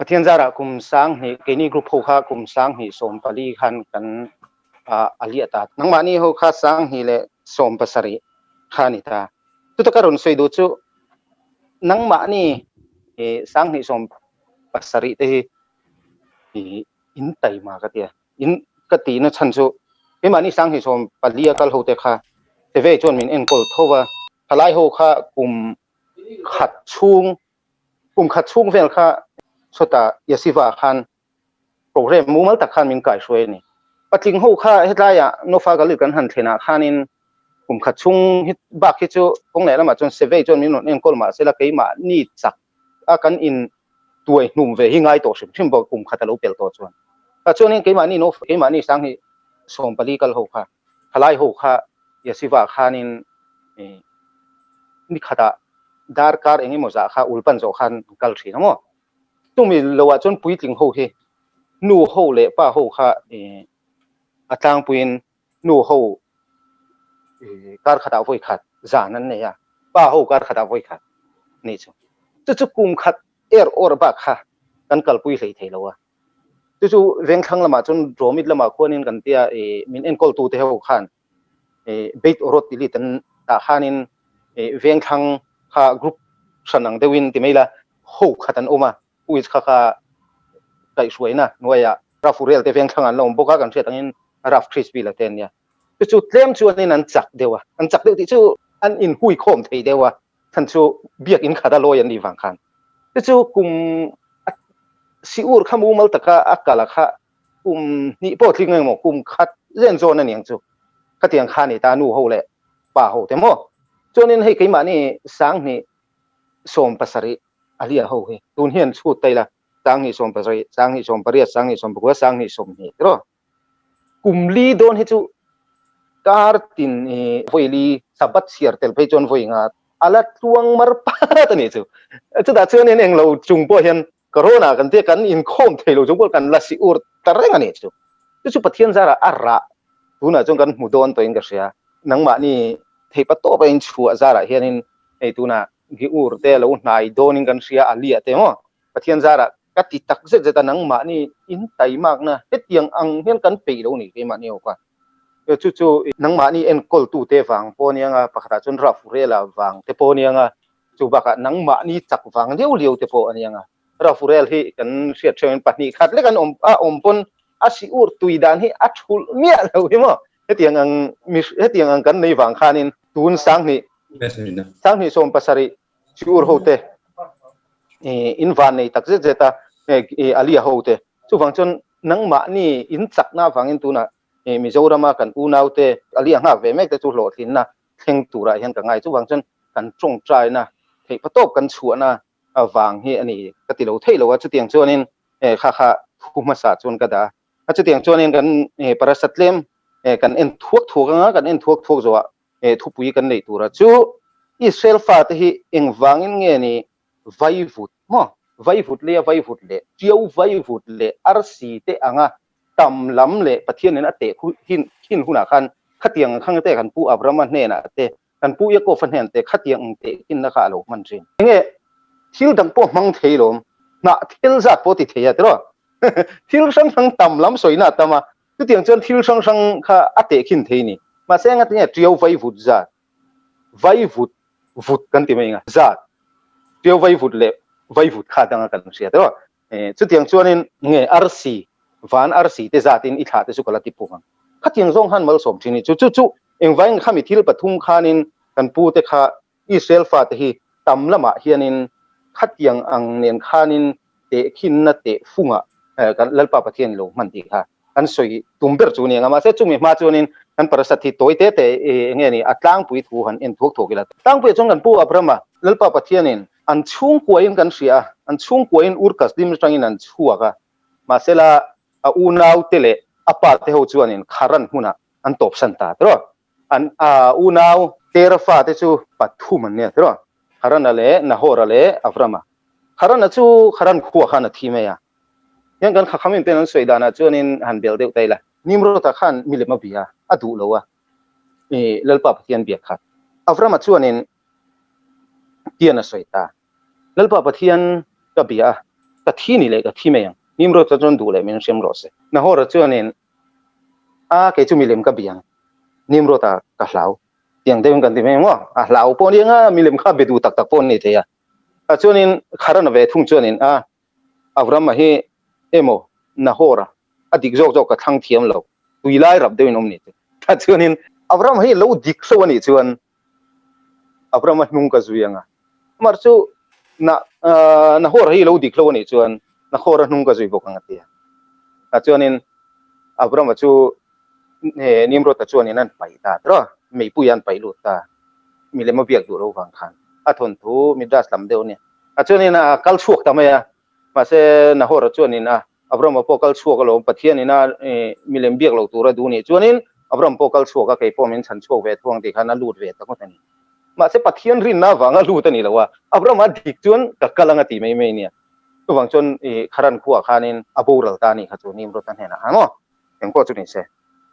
Pathian zarah kum 2000 keini group ho kha kum 2014 khan kan a liah ta. Nangmahni ho kha 2017 kha a ni ta. Chuta ka rawn sawi duh chu nangmahni 2017 te hi in taima ka tia. In ka tihna chhan chu keimahni 2014 a kal ho te kha Seve chuan min enkawl tho va, thalai ho kha kum khat chhung kum khat chhung vel kha sawtah Yasiva khan program mumal tak khan min kaihruai a ni. Patling ho kha hetlaiah Nofa Galil kan han thlenah khanin kum khat chhung hi bak hi chu kawng leh lamah chuan Sevei chuan min rawn enkawl mah sela keimahni chak a kan in tuai hnum ve hi ngai tawh hrim hrim bawk kum khat a lo pel tawh chuan. Tah chuanin keimahni Nofa keimahni 2014 kal ho kha thalai ho kha Yasiva khanin ni khatah darkar eng emaw zah kha ulpan zawh khan kal thin a maw. Chumi loah chuan puitling ho hi nu ho leh pa ho kha a tlangpuiin nu ho kar khatah vawi khat zan an nei a, pa ho kar khatah vawi khat nih chu. Chu chu kum khat er awr bak kha kan kalpui hlei thei lo a. Chu chu vengthlang lamah chuan Dromit lamah khuanin kan tia min enkawltute ho khan Beit Orot tih lit an tah khanin vengthlang kha group hran ang deuhin ti mai la ho khat an awm a, which kha kha kaihhruaina hnuaiah Raf Uriel te vengthlang an la awm bawk a, kan hriat angin Raf Crispy la te an nia. Chu chu tlem chuanin an chak deuh a, an chak deuh tih chu an inhuikhawm thei deuh a, chhan chu biakin khat a lawi an nih vang khan. Chu chu kum si ur kha mumal taka a kal a kha kum hnih pawh tling eng maw kum khat zen zawn a niang chu khatiang kha ni ta nu ho leh pa ho te maw chuanin hei keimahni 2017 a lia ho hi tun hian chhut ta ila 2017 2018 2019 2020 tiraw kum li dawn hi chu kar tin vawi li sabat chhiar tel phei chuan vawi nga ala tluang mar pat a ni chu chutah chuanin englo chung pawh hian Corona kan tia kan inkhawm thei lo chung pawh kan la si ur ta reng a ni chu. Chu chu Pathian zarah a rah tunah chuan kan hmu dawn tawhin ka hria. Nangmahni theipa tawpa in chhuah zarah hianin hei tunah gi ur te lo hnai dawnin kan hria a liah te maw. Pathian zarah ka ti tak zet zet a nangmahni in taimakna hetiang ang hian kan peih lo ni keimahni ho kha. Chu chu nangmahni enkawltute vang pawh anianga pakhatah chuan Raf Urela vang te pawh anianga Chu bakah nangmahni chak vang liau liau te pawh a ni ang a. Rafurel hi kan hriat ṭheuhin pahnih khat lek an awm a awm pawn a si ur tui dan hi a thulh miah lo hi maw. Hetiang ang mi hetiang ang kan nei vang khanin tun 2017 si ur ho te in van nei tak zet zet a Alia ho te. Chuvang chuan nangmahni in chakna avangin tunah Mizorama kan unaute Alia nghak ve mek te chu hlawhtlinna thleng turah hian ka ngai. Chuvang chuan kan tawngtaina theih patawp kan chhuahna avang hi a ni ka ti lo theih lo a. Chutiang chuanin kha kha thu hmasa chuan ka dah a. Chutiang chuanin kan parasa tlem kan en thuak thuak anga kan en thuak thuak zawhah thupui kan neih tura chu Israel fate hi engvangin nge ni vaivut maw vaivut leh vaivut leh tiau vaivut leh arsi te anga tam lam leh Pathianin a teh hin hin hunah khan khatiang ang khang te kan pu Abrahama hnenah te kan pu Yaakov-a hnen te khatiang ang teh khinna kha a lo hman thin. Enge thil dang pawh hmang thei lawm, hnah thil zat pawh ti thei a tiraw? Thil hrang hrang tam lam sawina a tam a, chutiang chuan thil hrang hrang kha a teh khin thei ni. Mahse engatinge tiau vai vut zat, vai vut vut kan ti mai anga zat, tiau vai vut leh vai vut kha danga kan hria tiraw? Chutiang chuanin nge arsi, van arsi te zatin i thlah te chu ka la ti pung ang. Khatiang zawng khan malsawm thin i chu chu chu engvangin khami thil pathum khanin kan pu te kha Israel fate hi tam lamah hianin khatiang ang nen khanin tehkhinna tehfunga kan Lalpa Pathian lo hman tih kha kan sawi tum ber chu ni ang a. Mahse chumi hma chuanin kan parasat hi tawi te te enge ni a tlangpui thu han en thuak thuak ila. Tlangpuiah chuan kan pu Abrahama Lalpa Pathianin An chhungkuain kan hria a, an chhungkuain Ur Kasdim atangin an chhuak a, mahsela a unaute leh a pate ho chuanin Kharan hmunah an tawpsan ta tiraw. An a unau Tera fate chu pathum an nia tiraw, Harana leh Nahora leh Avrama. Harana chu Haran khua khan a thi mai a, hian kan Khakhamin ten an sawi danah chuanin han bel deuh ta ila. Nimrod-a khan milem a bia a, a duh lo a, Lalpa Pathian biak kha. Avrama chuanin Tian a sawi ta. Lalpa Pathian ka bia a, Ka thi ni leh ka thi mai ang. Nimrod-a chuan duh leh min hrem rawh se. Nahor-a chuanin, A, kei chu milem ka biang. Nimrod-a ka hlau. Tiang deuhin kan ti mai ang maw? A hlau pawh a ni anga, milem kha be duh tak tak pawh an ni thei a. Chuanin Kharan-a ve thung chuanin, A, Abraham-a hi emaw Nahor-a a dik zawk zawk ka thlang thiam lo, tui lai rap deuhin awm ni chu. Tah chuanin Abraham hi lo dik hlo a nih chuan Abraham-a hnung ka zui anga, amah chu na Nahor hi lo dik hlo a nih chuan Nahor-a hnung ka zui bawk ang a ti a. Tah chuanin Abraham-a chu Nimrod-a chuanin an paih ta tawh a, meipui an paih lut ta, milem a biak duh lo vang khan a thawnthu Midrash lam deuh a nia. Tah chuanin a kal chhuak ta mai a, mahse Nahor-a chuanin a Abraham-a pawh kal chhuak alawm, Pathianin a milem biak lo tur a duh nih chuanin Abraham pawh kal chhuak a, kei pawh min chhan chhuak ve thu ang tih khan a lut ve ta ngawt a ni. Mahse Pathian rinna avanga lut a ni lo a, Abraham-a dik chuan ka kal ang a ti mai mai nia. Chuvang chuan Kharan khuaah khanin a boral ta a nih kha chu Nimrod-a hnenah khan aw, eng pawh chu ni se.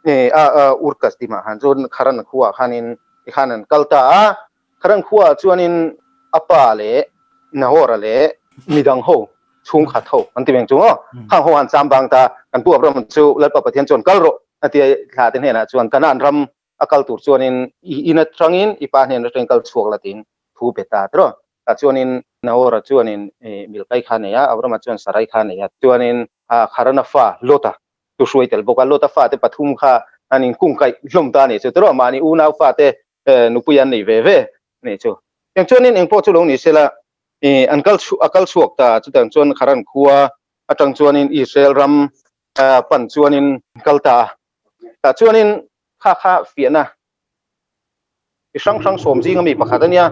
A Ur Kasdim-ah khan chuan Kharan khuaah khanin tikhan an kal ta a, Kharan khuaah chuanin a pa leh Nahor-a leh midang ho, chhungkhat ho an ti veng chung aw. Khang ho han cham bang ta, kan pu Abraham chu Lalpa Pathian chuan kal rawh a ti a, thla te hnenah chuan Kanaan ram a kal tur chuanin i in atangin i pa hnen atangin kal chhuak la tiin thu pe ta tiraw. Tah chuanin Nahor-a chuanin Milkai kha a nei a, Abraham-a chuan Sarai kha a nei a, chuanin Kharana fa Lot-a chu hruai tel bawk a, Lot-a fate pathum kha an inkungkaih hlawm ta a nih chu tiraw, mahni unau fate nupui an nei ve ve a nih chu. Tiang chuanin eng pawh chu lo ni sela an kal a kal chhuak ta, chutiang chuan Kharan khua atang chuanin Israel ram pan chuanin kal ta a, tah chuanin kha kha fiahna i hrang hrang sawm zinga mi pakhat a nia,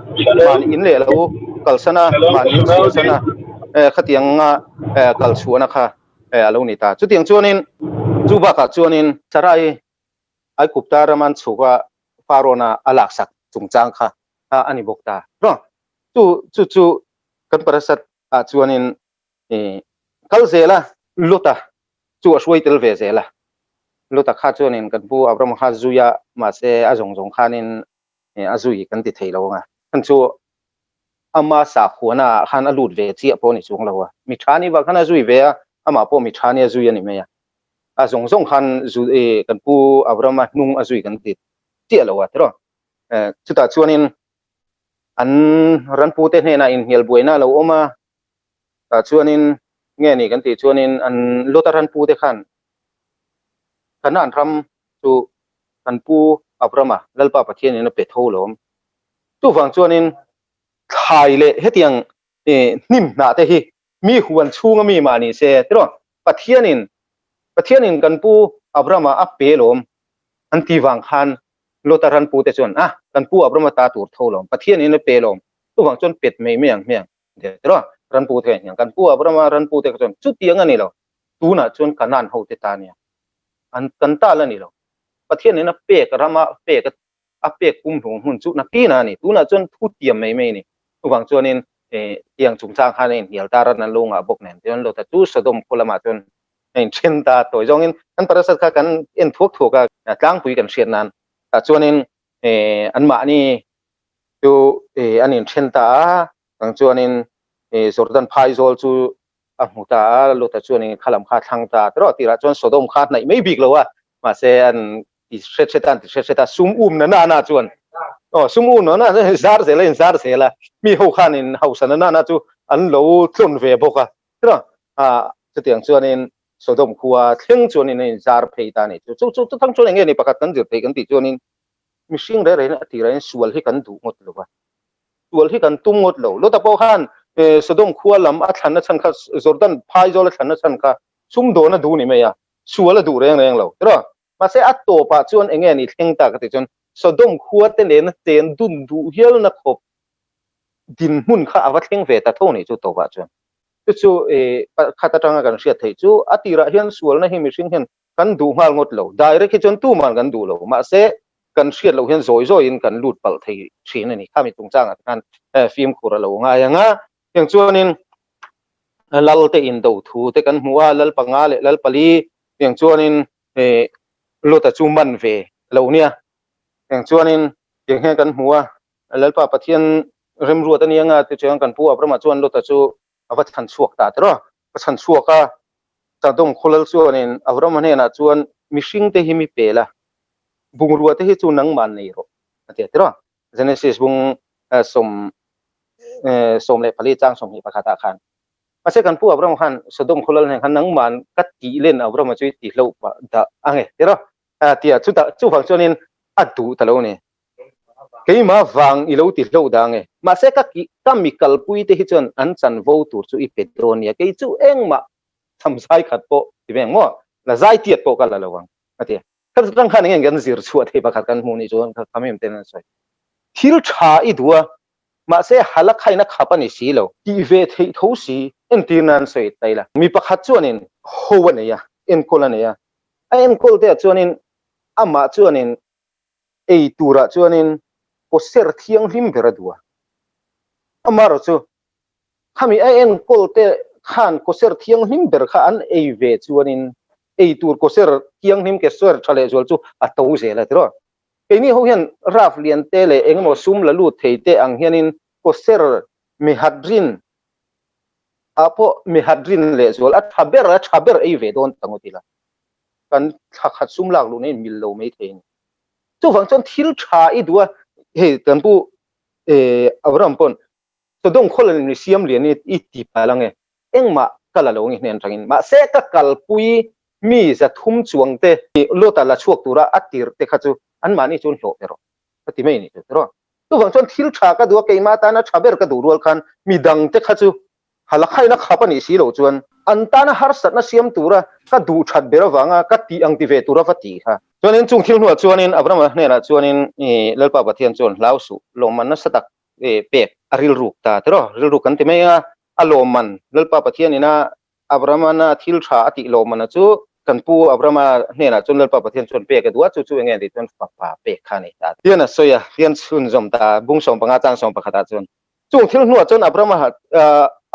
mahni in leh lo kalsan a, mahni in chhuahsan a, khatianga kal chhuahna kha a lo ni ta. Chutiang chuanin chu bakah chuanin Sarai Aikupta rama an chhuk a, Pharaoh-na a laksak chungchang kha a ni bawk ta. Chu chu chu kan parasat ah chuanin kal zel a, Lota chu a hruai tel ve zel a. Lota kha chuanin kan pu Abraham kha zui a, mahse a zawng zawng khanin a zui kan ti thei lo ang a. Khan chu ama sakhuana ah khan a lut ve chiah pawh a ni chuang lo a. Mi tha ni vang khan a zui ve a, amah pawh mi tha nia zui a ni mai a. A zawng zawng khan kan pu Abraham-a hnung a zui kan ti chiah lo a tiraw. Chutah chuanin an ranpute hnenah inhnial buaina a lo awm a, tah chuanin nge ni kan tih chuanin an Lota ranpute khan Kanaan ram chu kan pu Abraham-a Lalpa Pathianin a pe tho lawm. Chuvang chuanin thlai leh hetiang hnim hnah te hi mi huan chhunga mi mah ni se tiraw Pathianin Pathianin kan pu Abraham-a a pe lawm an ti vang khan Lota ran pute chuan a kan pu Abraham-a ta tur tho lawm Pathianin a pe lawm chuvang chuan pet mai mai ang hmiang tiraw ran pute kha hian kan pu Abraham-a ran pute kha chuan chutiang a ni lo tunah chuan Kanaan hote ta nia an kan ta la ni lo Pathianin a pek rama pek a pek pum hlung hmun chu nakin a ni tunah chuan thu tiam mai mai a ni chuvang chuanin tiang chungchang khan a inhnial ta ran an lo ngah bawk nen chuan Lota chu Sodom khaw lamah chuan a inthen ta tawi zawngin kan parasat kha kan en thuak thuak a tlangpui kan hriat nan tah chuanin anmahni chu an inthen ta a kang chuanin Jordan phaizawl chu a hmu ta a Lota chuanin khalam kha a thlang ta tiraw tirah chuan Sodom kha a hnaih mai bik lo a mahse an ti hret hret a an ti hret hret a sum um na na chuan aw sum um na na zar zel a in zar zel a mi ho khan in hausa na na chu an lo tlawn ve bawk a tiraw a chutiang chuanin Sodom khua thleng chuanin a in zar phei ta a ni chu chu chu chutang chuan eng nge ni pakhat kan zir thei kan tih chuanin mihring reh rehin a tirah hian sual hi kan duh ngawt lo va sual hi kan tum ngawt lo Lota pawh khan Sodom khua lam a thlanna chhan kha Jordan phaizawl a thlanna chhan kha sumdawn a duh ni mai a sual a duh reng reng lo tiraw Mahse a tawpah chuan eng nge ni thleng ta ka tih chuan Sodom khua te nena chen dun duh hialna khawp dinhmun kha a va thleng ve ta tho nih chu tawpah chuan. Chu chu khat atanga kan hriat theih chu a tirah hian sualna hi mihring hian kan duh nghal ngawt lo. Direct hi chuan tuman kan duh lo. Mahse kan hriat loh hian zawi zawiin kan lut palh thei thin a ni. Khami chungchangah te khan fimkhur a lo ngai ang a. Tiang chuanin lal te indo thu te kan hmu a, lal panga leh lal pali tiang chuanin Lota chu man ve lo nia. Tiang chuanin tiang hian kan hmu a, Lalpa Pathian remruat a ni anga tichuan kan pu Abraham-a chuan Lota chu a va chhan chhuak ta tiraw. Ka chhan chhuak a, Sodom khawlal chuanin Abrahama hnenah chuan, Mihringte hi mi pe la, bungrua te hi chu nangmah nei rawh, a ti a tiraw? Genesis bung 14 chang 21 ah khan. Mahse kan pu Abrahama khan Sodom khawlal hnenah khan nangmah ka tih len Abrahama chu i ti hloh pah dah ange tiraw? A ti a, chutah chuvang chuanin a duh ta lo a ni. Keimah vang i lo ti hloh dah ange. Mahse ka ki ka mi kalpui te hi chuan an chanvo tur chu i pe dawn nia, kei chu engmah tham zai khat pawh ti ve ang maw? La zai tiat pawh ka la lo ang a ti a. Kha atang khan enge kan zir chhuah thei pakhat kan hmuh nih chuan kha khamem ten an sawi. Thil tha i duh a, mahse hala khaina khap a ni si lo. Tih ve theih tho si entir nan sawi ta ila. Mi pakhat chuanin ho a nei a, enkawl a nei a. A enkawl te ah chuanin amah chuanin ei turah chuanin kawser thianghlim ber a duh a. Amaherawh chu khami a enkawl te khan kawser thianghlim ber kha an ei ve chuanin ei tur kawser thianghlim keser tha lehzual chu a to zel a tiraw. Keini ho hian raf lian te leh engemaw sum la lut thei te ang hianin kawser mihadrin ah pawh mihadrin lehzual a tha ber a tha ber ei ve dawn ta ngawt ila. Kan thla khat sum lak luhna in mil lo mai thei a ni. Chuvang chuan thil tha i duh a, hei kan pu Abraham pawn Sodom khaw la mi siam lian i ti palh ang e, engmah ka la lo nge hnen atangin, mahse ka kalpui mi 300 chuang te Lota la chhuak tura a tirh te kha chu anmahni chuan hlawh pe rawh ka ti mai a ni chu tiraw. Chuvang chuan thil tha ka duh a, keimah atana tha ber ka duh rual khan midang te kha chu Halakhaina khap a nih si loh chuan an tana harsatna siam tura ka duh that ber avanga ka tih ang ti ve tura va ti kha. Chuanin chung thil hnuah chuanin Abrahama hnenah chuanin Lalpa Pathian chuan hlau suh, lawmman nasa tak pek a rilruk ta tiraw? Rilruk kan ti mai a, a lawmman Lalpa Pathianin a Abrahama thil tha a tih lawmman chu kan pu Abrahama hnenah chuan Lalpa Pathian chuan pek a duh a, chu chu enge a tih chuan fapa pek kha a nei ta. Tian a sawi a, tian chhunzawm ta bung 15 chang 11 ah chuan Chung thil hnuah chuan Abraham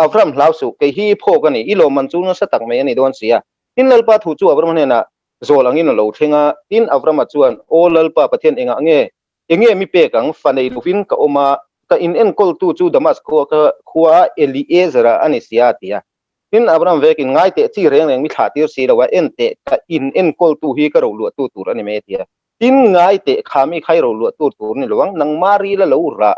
Avram hlau suh, kei hi i phawk a ni, i lawmman chu nasa tak mai a ni dawn si a. Tin, Lalpa thu chu Abraham hnenah zawl angin a lo thleng a. Tin, Avrama chuan, Aw Lalpa Pathian, engah nge, enge mi pek ang? Fa nei lovin ka awm a, ka in enkawltu chu Damas khua khuaa Eliezera a ni si a, a ti a. Tin, Abraham vekin, Ngai teh, chi reng reng mi thlah tir si lo a, en teh, ka in enkawltu hi ka roluahtu tur a ni mai, a ti a. Tin, ngai teh, kha mi kha i roluahtu tur a ni lo ang, nangmah rila lo rah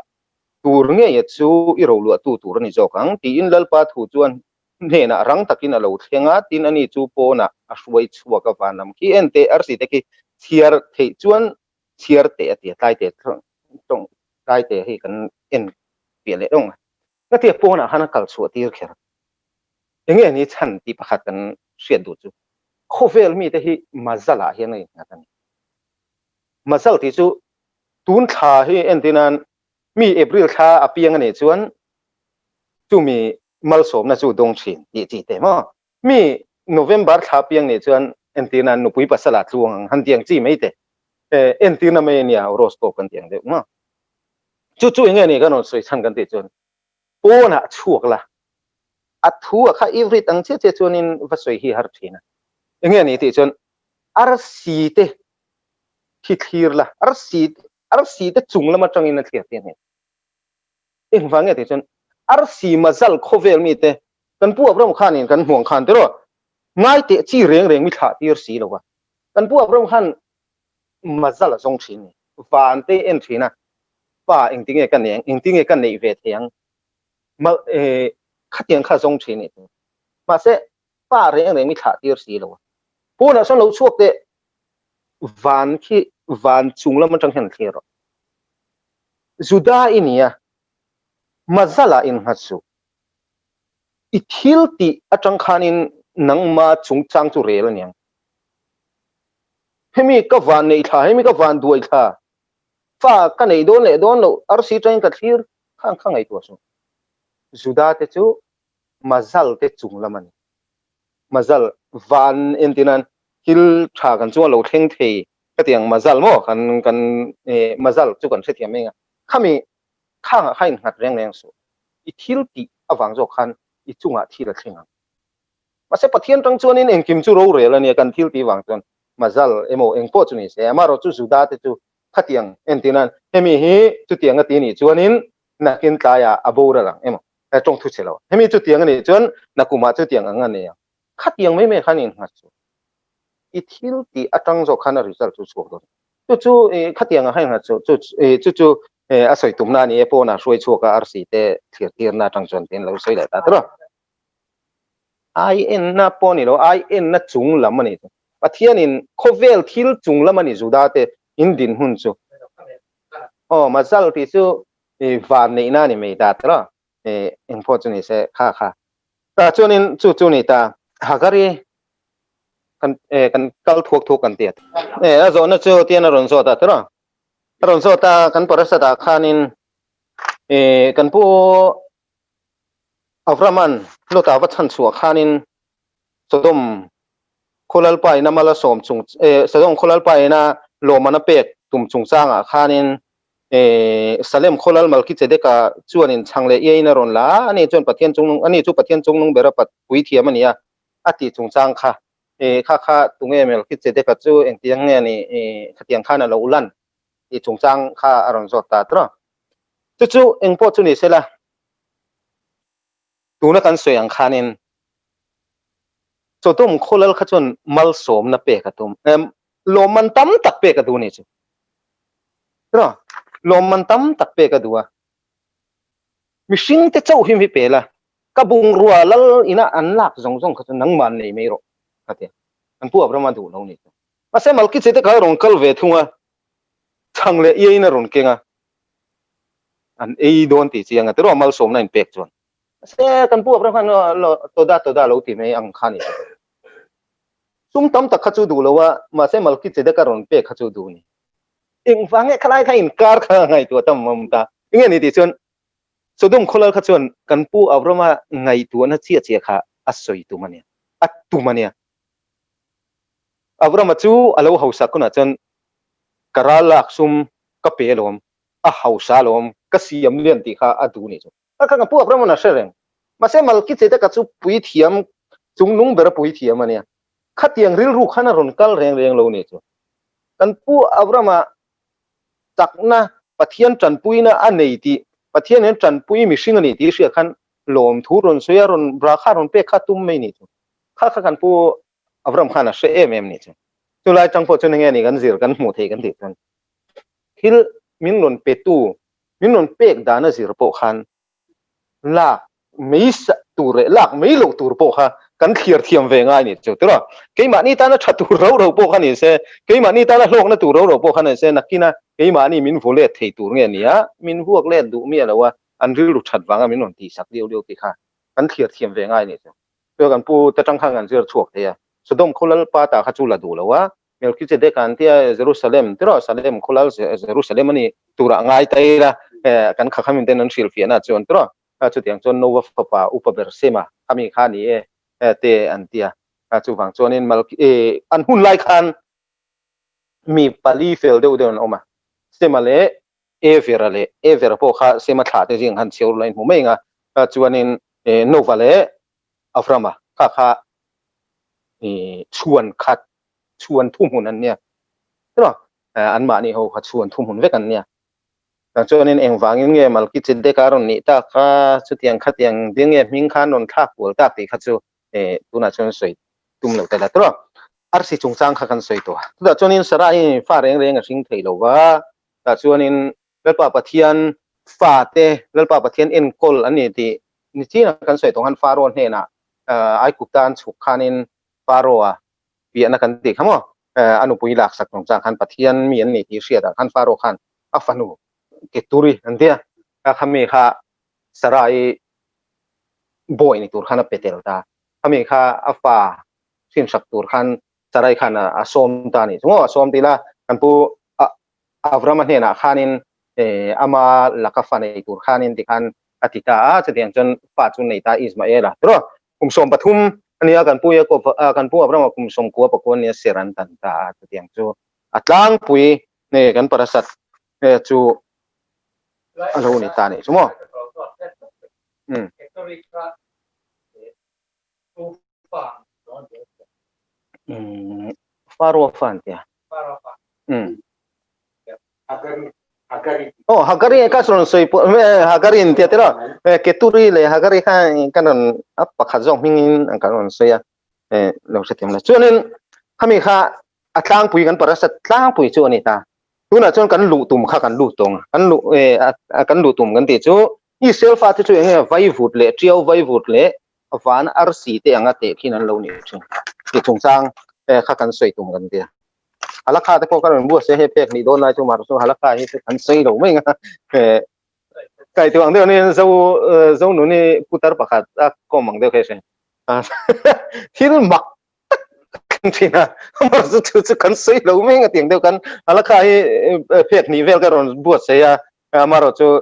Tur ngeia chu i roluahtu tur a ni zawk ang, tiin Lalpa thu chuan hnenah rang takin a lo thleng a, tin ani chu pawnah a hruai chhuak a, van lam khi en teh, arsi te khi chhiar theih chuan chhiar teh a ti a, tlai teh tawng tlai teh hei kan en piah leh reng a, ngatia pawnah khan a kal chhuah tir kher. Enge ni chhan tih pakhat kan hriat duh chu khawvel mite hi Mazal-ah hian a innghat a ni. Mazal tih chu Tun thla hi entinan mi April thla a piang a nih chuan chumi malsawmna chu dawng thin tih chi te maw? Mi November thla piang nih chuan entinan nupui pasal ah tluang ang han tiang chi mai te entirna mai a nia horoscope kan tih ang deuh maw? Chu chu enge ni kan rawn sawi chhan kan tih chuan pawnah chhuak la a thu a kha ivrit ang chiah chiah chuanin va sawi hi har thin a enge ni tih chuan arsi te khi thlir la, arsi arsi te chung lam atangin a thlir te a ni. Engvang nge tih chuan arsi mazal khawvel mi te kan pu Abraham khanin kan hmuang khan tiraw ngai teh chi reng reng mi thlah tir si lo a. Kan pu Abraham khan mazal a zawng thin ni. Van te en thin a, pa engtinge ka nei ang, engtinge ka neih ve thei ang, mal eh khatiang kha zawng thin ni. Mahse pa reng reng mi thlah tir si lo a. Pawnah sawn lo chhuak teh Van khi van chung lam atang hian thlir rawh. Juda i nia, Mazala innghat suh. I thil tih atang khanin nangma chungchang chu rel a niang. Hemi ka van neih thla, hemi ka van duai thla, fa ka neih dawn leh dawn loh arsi atangin ka thlir khang kha ngaihtuah suh. Juda te chu Mazal te chung lam a ni. Mazal van entinan thil tha kan chunga lo thleng thei ka ti ang mazal maw kan kan mazal chu kan hrethiam mai ang a khami khangah kha innghat reng reng suh i thil tih avang zawk khan i chungah thil a thleng ang mahse Pathian tang chuanin engkim chu rorel a nia kan thil tih vang chuan mazal emaw engpawh chu ni se amaherawh chu Juda te chu khatiang entinan hemi hi chutiang a ti nih chuanin nakin tlaiah a boral ang emaw. Tawng thu chhe lo. Hemi chu tiang a nih chuan nakumah chu tiang ang a ni ang. Khatiang mai mai khan innghat chu i thil tih atang zawk khan a result chu chhuak dawn. Chu chu khatiang ang kha innghat chu chu chu chu a sawi tumna a ni e pawnah hruai chhuak a arsi te thlir tirna atang chuan tiin lo sawi leh ta tawh a. Ai enna pawh ni lo, ai enna chung lam a ni chu. Pathianin khawvel thil chung lam a ni Juda te in dinhmun chu. Aw mazal tih chu van neihna a ni mai ta tawh a. Engpawh chu ni se kha kha. Tah chuanin chu chu ni ta Hagari kan kan kal thuak thuak kan ti a. A zawhna chu tian a rawn zawt a tawh a. A rawn zawt a kan parasat ah khanin kan pu Avraman Lota va chhan chhuah khanin Sodom khaw lalpa ina mal a sawm chung Sodom khaw lalpa ina lawmman a pek tum chungchangah khanin Salem khaw lal Malkichedeka chuanin chhang leh iaiin a rawn la a, ani chuan Pathian chungnung ani chu Pathian chungnung bera puithiam a ni a, a tih chungchang kha kha kha tunge Melkichedeka chu engtiang nge ni khatiang khan a lo lan tih chungchang kha a rawn zawt ta tawh a. Chu chu engpawh chu ni sela tuna kan sawi ang khanin Sodom khaw lal kha chuan malsawmna pek a tum lawmman tam tak pek a duh ni chu. Tiraw? Lawmman tam tak pek a duh a. Mihring te chauh hi mi pe la, ka bungrua lal ina an lak zawng zawng kha chu nangmah nei mai rawh ka ti a. Kan pu Abraham a duh lo ni chu. Mahse Malkichete kha a rawn kal ve thung a, chhang leh iaiin a rawn keng a, an ei dawn tih chiang a tiraw malsawmna in pek chuan. Mahse kan pu Abraham khan toda toda lo ti mai ang kha ni. Sum tam tak kha chu duh lo a, mahse Malkichedek a rawn pek kha chu duh ni. Engvang nge khalai kha inkar kha ngaihtuah tam awm ta. Enge ni tih chuan Sodom khawlal kha chuan kan pu Abrahama ngaihtuahna chiah chiah kha a sawi tum a nia, a tum a nia. Abrahama chu a lo hausak hunah chuan ka ral lak sum ka pe alawm, a hausa alawm, ka siam lian tih kha a duh ni chu. A kha kan pu Abraham a hre reng. Mahse Malkichedeka chu puithiam chungnung bera puithiam a nia. Khatiang rilru khan a rawn kal reng reng lo ni chu. Kan pu Abrahama chakna Pathian tanpuina a nei tih, Pathian hian tanpui mihring a ni tih hriat khan lawmthu rawn sawi a, rawn bra kha rawn pek kha tum mai ni chu. Kha kha kan pu Abraham khan a hre em em ni chu. Chulai tang pawh chuan enge ni kan zir kan hmuh thei kan tih chuan thil min rawn petu min rawn pek dan a zir pawh khan lak mai tur leh lak mai loh tur pawh kha kan thlir thiam ve ngai ni chu tiraw. Keimahni tana tha tur ro ro pawh kha ni se, keimahni tana hlawkna tur ro ro pawh kha ni se, nakina keimahni min vaw let thei tur nge nia, min vuak let duh miah lo a, an rilru that vanga min rawn tihsak liau liau tih kha kan thlir thiam ve ngai ni chu. Chuan kan pu te tang khan kan zir chhuak thei a, Sodom khaw lalpa ta kha chu la duh lo a, Melchizedek an tia Jerusalem tiraw Salem khawlal Jerusalem a ni turah ngai ta ila kan khakhamin ten an hrilhfiahna chuan tiraw chutiang chuan Noah fapa upa ber Sema khami kha ni e te an tia chuvang chuanin an hun lai khan mi pali fel deuh deuh an awm a Sema leh Evera leh Evera pawh kha Sema thlah te zing han chhiar ula in hmu mai ang a chuanin Noah leh Avrama kha kha chhuan khat chhuan thuhmun an nia tiraw anmahni ho kha chhuan thuhmun vek an nia chuanin engvangin nge Malkichedek a rawn nih tak kha chutiang khatiang ding nge hming khan rawn thlak kual tak tih kha chu tunah chuan sawi tum lo ta la tiraw arsi chungchang kha kan sawi tawh a chutah chuanin Sarai fa reng reng a hring thei lo va tah chuanin Lalpa Pathian fate Lalpa Pathian enkawl an ni tih nichin kan sawi tawh khan Faro hnenah Aigupta an chhuk khanin Faro-a piahna kan tih kha maw a nupui laksak chungchang khan Pathian mi an ni tih hriatah khan Faro khan a fanu Keturi an tia a khami kha Sarai bawi ni tur khan a pe tel ta khami kha a fa hrinhsak tur khan Sarai khan a sawm ta a nih chu maw a sawm tih la kan pu Avrama hnenah khanin ama laka fa nei tur khanin tikhan a ti ta a, chutiang chuan fa chu nei ta Ismaela tiraw kum 13 a nia kan pu Jacob kan pu Abrahama kum 90 pakua nia ser an tan ta a, chutiang chu a tlangpui nge kan parasat chu a lo ni ta a nih chu maw. Faro fan tia. Oh, Hagari ka rawn sawi pawh Hagari in tia tiraw Keturi leh Hagari kha kan rawn a pakhat zawk hmingin kan rawn sawi a lo hrethiam lo. Chuanin khami kha a tlangpui kan parasa tlangpui chu a ni ta. Tunah chuan kan luh tum kha kan lut tawng a, kan luh kan luh tum kan tih chu Israel fate chu enge vaivut leh tiau vaivut leh van arsi te anga tehkhin an lo nih thin tih chungchang kha kan sawi tum kan tia. Halakha te pawh ka rawn buat se hei pek nih dawn lai chu mar chu halakha hi chu kan sawi lo mai nga kai tu ang deuh ni zo zo nuni putar pakhat a kawm ang deuh khe hre thil mak tak thin a mar chu chu chu kan sawi lo mai nga tiang deuh kan halakha hi pek nih vel ka rawn buat se a amaro chu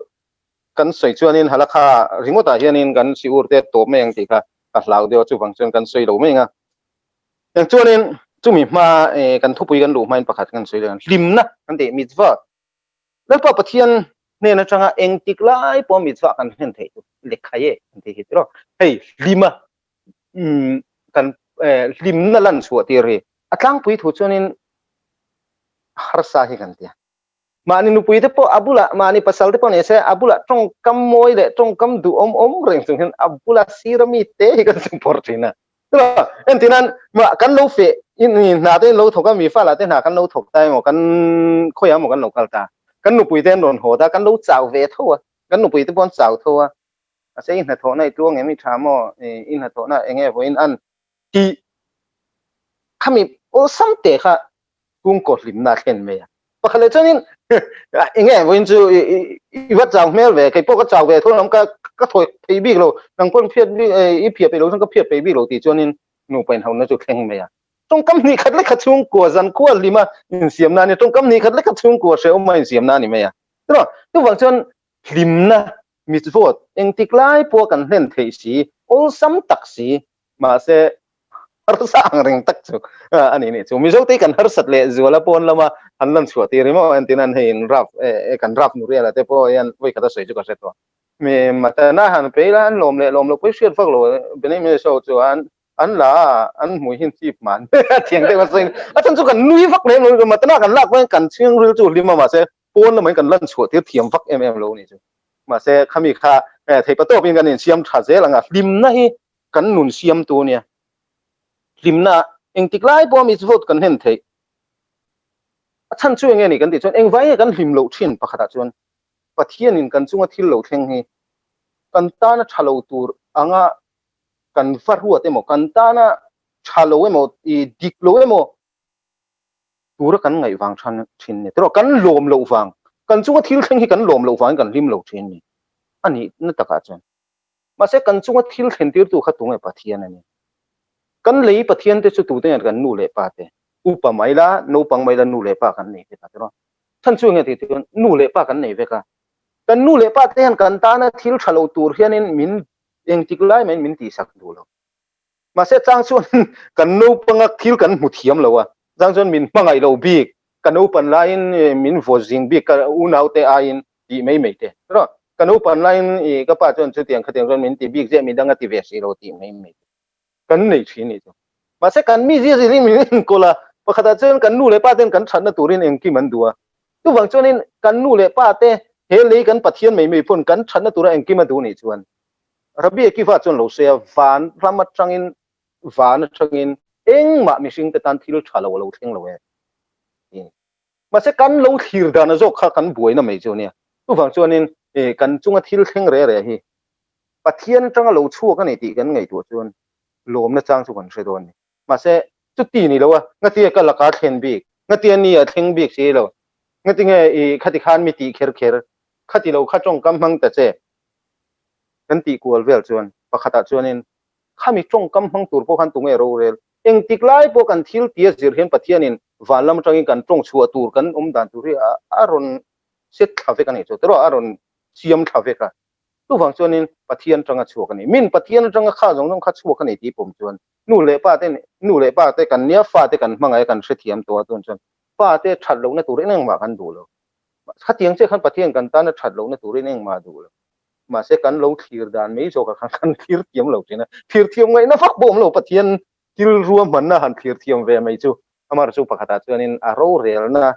kan sawi chuanin halakha ringawtah hianin kan siur te tawp mai ang tih kha ka hlau deuh a chuvang chuan kan sawi lo mai nga Eng chuanin chumi hma kan thupui kan luh hmain pakhat kan sawi leh ang. Hlimna kan tih mitzvah. Lalpa Pathian hnen atanga engtik lai pawh mitzvah kan hlen theih chu lekhaye kan tih hi tiraw. Hei hlima kan hlimna lan chhuah tir hi a tlangpui thu chuanin harsa hi kan tia. Mahni nupui te pawh a bulah mahni pasal te pawh ni se a bulah tawngkam mawi leh tawngkam duhawm awm reng chung hian a bula sira mi te hi kan chungphawrh thin a. Entinan kan lo fe in hna te lo thawk a mi fa la te hna kan lo thawk ta emaw kan khawiah emaw kan lo kal ta kan nupui te an rawn haw ta kan lo chau ve tho a kan nupui te pawh an chau tho a mahse i hnathawhna i tluang em i tha maw i hnathawhna eng nge vawiin an tih khami awlsam te kha chhungkaw hlimna a thlen mai a. Pakhat leh chuanin enge vawiin chu i va chau hmel ve, kei pawh ka chau ve tho lam ka ka thawi thei bik lo, nang pawn phiat bik i phiah peih lo chuan ka phiat peih bik lo tih chuanin nupa inhauna chu thleng mai a. Tawngkam hnih khat lek kha chhungkua zan khua hlima insiamna a ni, tawngkam hnih khat lek kha chhungkua hrehawma insiamna a ni mai a. Chutiang chuvang chuan hlimna mitzvot engtik lai pawha kan hlen theih si, awlsam tak si, mahse harsa ang reng tak chu a ni nih chu. Mizo te kan harsat leh zuala pawn lama han lan chhuah tir hi maw entin an hei in rap kan rap Nuriela te pawh hian vawi khat a sawi chu ka hre tawh. Mi matana han pei la an lawm leh lawm lo pawh i hriat vak lo Benjamin Show chu an an la a an hmui hin chip man a thiang deuh a sawi a chhan chu kan nui vak lem lo matana kan lak pawhin kan chhing ril chu hlim a mahse pawn lamah kan lan chhuah tir thiam vak em em lo ni chu. Mahse khami kha theipa tawpin kan insiam tha zel ang a hlimna hi kan nun siamtu ania. Hlimna engtik lai pawh mitzvot kan hlen theih. A chhan chu enge ni kan tih chuan engvai nge kan hlim loh thin pakhatah chuan Pathianin kan chunga thil lo thleng hi kan tana tha lo tur anga kan va ruat emaw kan tana tha lo emaw i dik lo emaw tura kan ngaih vang than thin ni. Tiraw kan lawm loh vang kan chunga thil thleng hi kan lawm loh vangin kan hlim lo thin ni. A nih na takah chuan Mahse kan chunga thil thlen tirtu kha tunge Pathian a ni. Kan lei Pathian te chu tute nge kan nu leh pa te, upa mai la, naupang mai la nu leh pa kan nei vek a tiraw. Chhan chu enge tih chuan nu leh pa kan nei vek a. Kan nu leh pa te hian kan tana thil tha lo tur hianin min engtik lai maiin min tihsak duh lo. Mahse chang chuan kan naupanga thil kan hmu thiam lo a, chang chuan min hmangaih lo bik, ka naupan laiin min vaw zing bik ka unaute aiin tih mai mai te. Tiraw? Ka naupan laiin i ka pa chuan chutiang khatiang chuan min ti bik ziah midang a ti ve si lo tih mai mai te kan nei thin nih chu. Mahse kan mi zia zir in min enkawl a, pakhatah chuan kan nu leh pa ten kan thatna turin engkim an duh a. Chuvang chuanin kan nu leh pa te he lei kan Pathian mai mai pawn kan thatna tura engkim a duh nih chuan Rabbi Akiva chuan lo sawi a, van ram atangin van atangin engmah mihring te tan thil tha lo a lo thleng lo e. Mahse kan lo thlir dana zawk kha kan buaina mai chu ania. Chuvang chuanin kan chunga thil thleng reh reh hi Pathian atanga lo chhuak a ni tih kan ngaihtuah chuan lawmna chang chu kan hre dawn a ni. Mahse chuti ni lo a, ngatinge ka laka thlen bik, ngatinge ni a thleng bik si lo, ngatinge i khati khan mi tih kher kher, khati lo kha tawngkam hmang ta che kan tih kual vel chuan pakhatah chuanin khami tawngkam hmang tur pawh khan tunge rorel Engtik lai pawh kan thil tia zir hian Pathianin van lam atangin kan tawng chhuah tur kan awm dan tur hi a rawn set thla vek a nih chu tiraw a rawn siam thla vek a. Chuvang chuanin Pathian atanga chhuak a ni. Min Pathian atanga kha zawng zawng kha chhuak a ni tih pawm chuan nu leh pa te nu leh pa te kan nia fa te kan hmangaih a kan hrethiam tawh a tun chuan fa te that lohna turin engmah kan duh lo. Khatiang chiah khan Pathian kan tana that lohna turin engmah a duh lo. Mahse kan lo thlir dan mai zawkah khan kan thlir thiam lo thin a, thlir thiam ngaihna vak pawh awm lo Pathian thil ruahmanna han thlir thiam ve mai chu amaherawhchu pakhatah chuanin a rorelna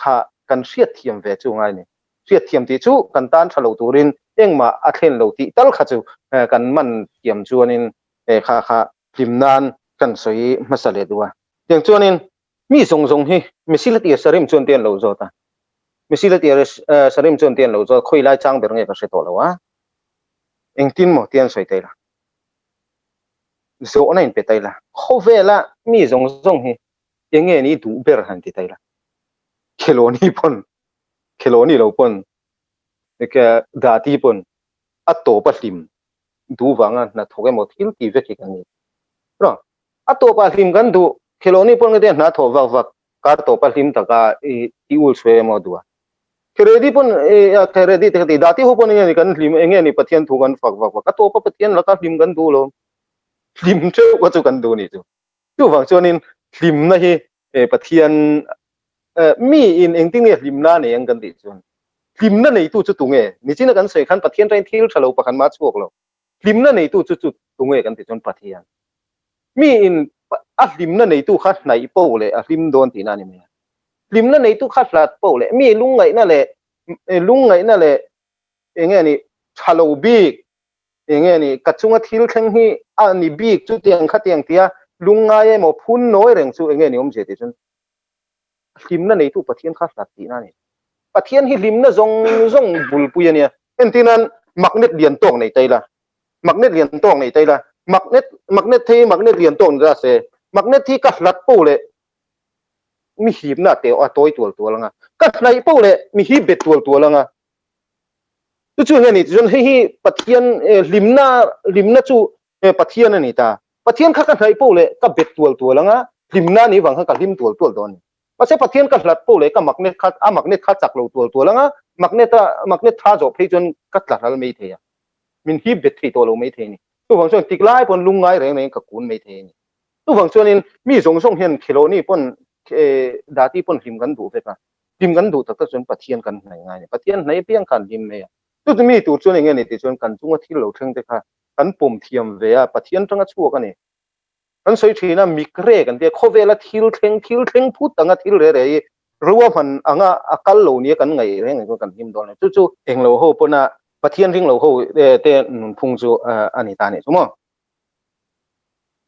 kha kan hriatthiam ve chu ngai ni. Hriatthiam tih chu kan tan tha lo turin engmah a thlen lo tih tal kha chu kan man thiam chuanin kha kha hlim nan kan sawi hmasa leh duh a. Tiang chuanin mi zawng zawng hi Mesilat Yesarim chuan te an lo zawt a. Mesilat Yesarim chuan te an lo zawt khawi lai chang ber nge ka hre tawh lo a. Engtin maw ti an sawi thei la. Zawhna in pe thei la. Khawvela mi zawng zawng hi enge ni duh ber han ti thei la. Khelawni pawn Khelawni lo pawn Dati pawn a tawp a hlim duh vanga hnathawk emaw thil ti vek hi kan ni. A tawpah hlim kan duh, Khelawni pawn ka hna thawh vak vak kar tawpa hlim taka i ti ul chhuai emaw duh a. Kheredi pawn Kheredi te ka ti, Dati ho pawn enge ni kan hlim, enge ni Pathian thu kan fak vak vak, a tawpa Pathian laka hlim kan duh lo. Hlim teuh kha chu kan duh ni chu. Chuvang chuanin hlimna hi Pathian mi in engtin nge hlimna nei ang kan tih chuan hlimna neitu chu tunge? Nichina kan sawi khan Pathian tain thil tha lo pakhat mah chhuak lo. Hlimna neitu chu chu tunge kan tih chuan Pathian. Mi in a hlimna neitu kha hnaih poh leh a hlim dawn tihna a ni mai a. Hlimna neitu kha hlat poh leh mi lungngaihna leh lungngaihna leh enge ni tha lo bik enge ni ka chunga thil thleng hi a ni bik chutiang khatiang tia lungngai emaw phun nawi reng chu enge ni awmzia tih chuan hlimna neitu Pathian kha hlat tihna a ni. Pathian hi hlimna zawng zawng bulpui a nia. Entirnan magnet lian tawk nei ta ila, magnet lian tawk nei ta ila, magnet magnet thei magnet lian tawk ni ta se, magnet hi ka hlat poh leh mi hipna te a tawi tual tual anga, ka hnaih poh leh mi hip bet tual tual anga. Chu chu enge ni tichuan hei hi Pathian hlimna hlimna chu Pathian a ni ta. Pathian kha ka hnaih poh leh ka bet tual tual anga, hlimna ni vang khan ka hlim tual tual dawn a ni. Mahse Pathian ka hlat poh leh ka magnet kha a magnet kha chak lo tual tual anga, magnet a magnet tha zawh phei chuan ka tla ral mai thei a, min hip bet thei tawh lo mai thei a ni. Chuvang chuan tik lai pawn lungngai reng rengin ka kun mai thei a ni. Chuvang chuanin mi zawng zawng hian Khilawni pawn Dati pawn hlim kan duh vek a, hlim kan duh tak tak chuan Pathian kan hnaih ngai a ni. Pathian hnaih apiang khan hlim mai a. Chuti mi tur chuan eng nge ni tih chuan kan chunga thil lo thleng te kha kan pawm thiam ve a, Pathian tanga chhuak a ni. Kan sawi thin a, mikre kan tia, khawvela thil thleng, thil thleng phut anga thil re re hi ruahman anga a kal lo nia kan ngaih reng reng chuan kan hlim dawn lo. Chu chu englo ho pawna Pathian ring lo ho te nunphung chu a ni ta a nih chu maw.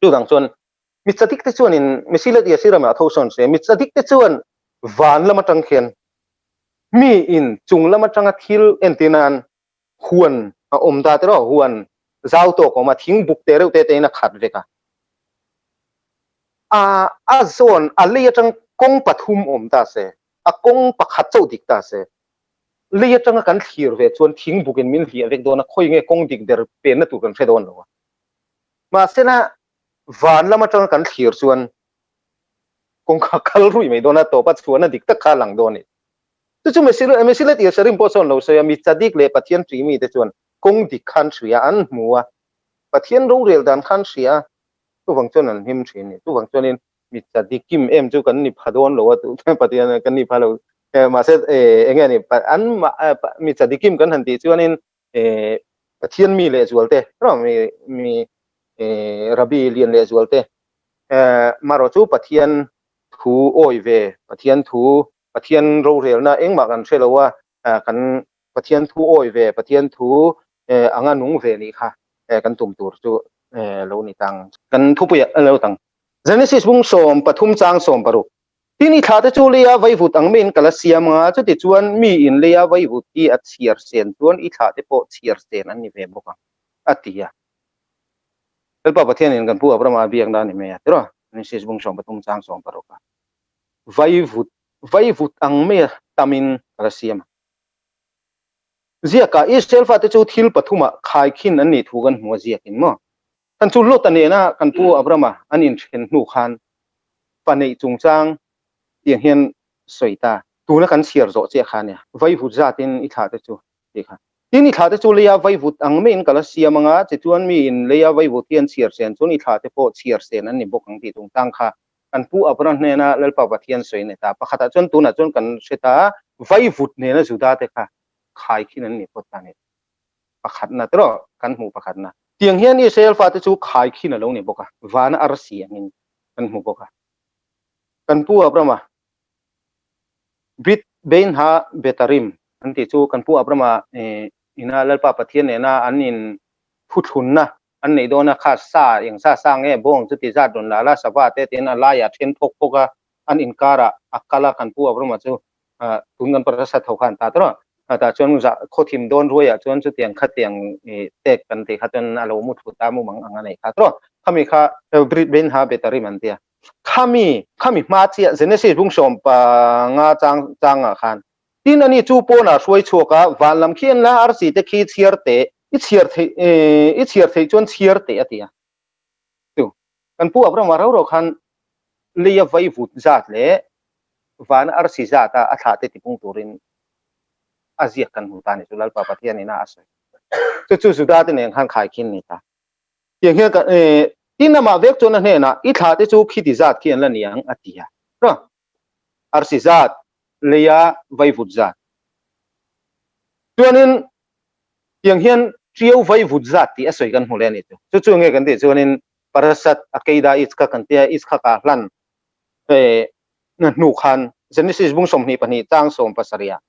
Chuvang chuan mi chadik te chuanin Mesilat Yasirama a tho sawn se, mi chadik te chuan van lam atang khian mi in chung lam atanga thil entir nan huan a awm ta tiraw, huan zau tawk a awm a, thing buk te reuh te te in a khat vek a. A a zawn a lei atang kawng pathum awm ta se, a kawng pakhat chauh dik ta se, lei atanga kan thlir ve chuan thing buk in min hliah vek dawn a, khawi nge kawng dik ber penna tur kan hre dawn lo a. Mahsela van lam atanga kan thlir chuan kawngka kal rui mai dawn a, tawpa chhuahna dik tak kha a lang dawn a ni. Chu chu Mesilet Yesharim pawh chuan lo sawi a, mi chadik leh Pathian ṭih mite chuan kawng dik khan hria an hmu a, Pathian rorel dan khan hria a, chuvang chuan an hlim ṭhin a ni. Chuvang chuanin mi chadik kim em chu kan ni pha dawn lo a, Pathian kan ni pha lo, mahse eng nge ni, an mi chadik kim kan han tih chuanin Pathian mi lehzual te, mi Rabbi lian lehzual te, marawh chu Pathian thu awi ve, Pathian thu Pathian rorelna engmah kan hre lo a, kan Pathian thu awi ve, Pathian thu anga nung ve nih kha kan tum tur chu lo ni tang. Kan thupuiah a lo tang. Genesis bung 13 chang 16. Tin i thla te chu leia vaivut ang maiin ka la siam anga, chuti chuan mi in leia vaivut hi a chhiar sen chuan i thla te pawh chhiar sen an ni ve bawk ang, a ti a. Lalpa Pathianin kan pu Abrahama a biakna a ni mai a, tiraw? Genesis bung 13 chang 16 a. Vaivut, vaivut ang maia tamin ka la siam a. Ziakah Israel fate chu thil pathumah khaikhin an nih thu kan hmu a ziakin maw? Kan chu Lota nena kan pu Abrama an inthen hnu khan fa neih chungchang tiang hian sawi ta. Tuna kan chhiar zawh chiah kha nia, vaivut zatin i thlah te chu tih kha. Tin i thlah te chu leia vaivut ang maiin ka la siam anga, tichuan miin leia vaivut hi an chhiar sen chuan i thlah te pawh chhiar sen an ni bawk ang tih chungchang kha Kan pu Abraham hnena Lalpa Pathian sawi a ni ta. Pakhatah chuan tunah chuan kan hre ta, vaivut nena Juda te kha khaikhin an ni phawt ta a ni. Pakhatna tiraw kan hmuh pakhatna. Tiang hian Israel fate chu khaikhin a lo ni bawk a, vana arsi angin kan hmu bawk a. Kan pu Abrahama Brit Beinha Betarim an tih chu kan pu Abrama ina Lalpa Pathian nena an in thuthlunna an neih dawn a, kha sa eng sa sa nge bawng chuti zat rawn la la sava te tiin a laiah then phawk phawk a, an inkarah a kal a, kan pu Abrama chu tun kan parasa tho khan ta tawh a, tah chuan khawthim dawn ruaiah chuan chutiang khatiang tek kan tih kha chuan a lo mu thut a, mumang ang a neih kha tawh a, khami kha Beinha Betarim an ti a. Khami, khami hma chiah Genesis bung 15 chang changah khan tin ani chu pawnah hruai chhuak a, van lam khi en la, arsi te khi chhiar teh, i chhiar theih, i chhiar theih chuan chhiar teh a ti a. Chu, kan pu Abraham-a rau rau khan leia vai vut zat leh vana arsi zata a thlah te tipung turin a ziak kan hmu ta a ni chu Lalpa Pathianin a a sawi. Chu chu Juda te nen khan khaikhin ni ta. Tiang hian ka tin amah vek chuan a hnenah i thla te chu khiti zat khi an la ni ang a ti a. Arsi zat, leia vaivut zat. Chuanin tiang hian ṭiau vaivut zat tih a sawi kan hmu leh a ni chu. Chu chu nge kan tih chuanin Parasat Akeida Itzhak kan tia Itzhak-a hlan hnu khan Genesis bung 22 chang 17 ah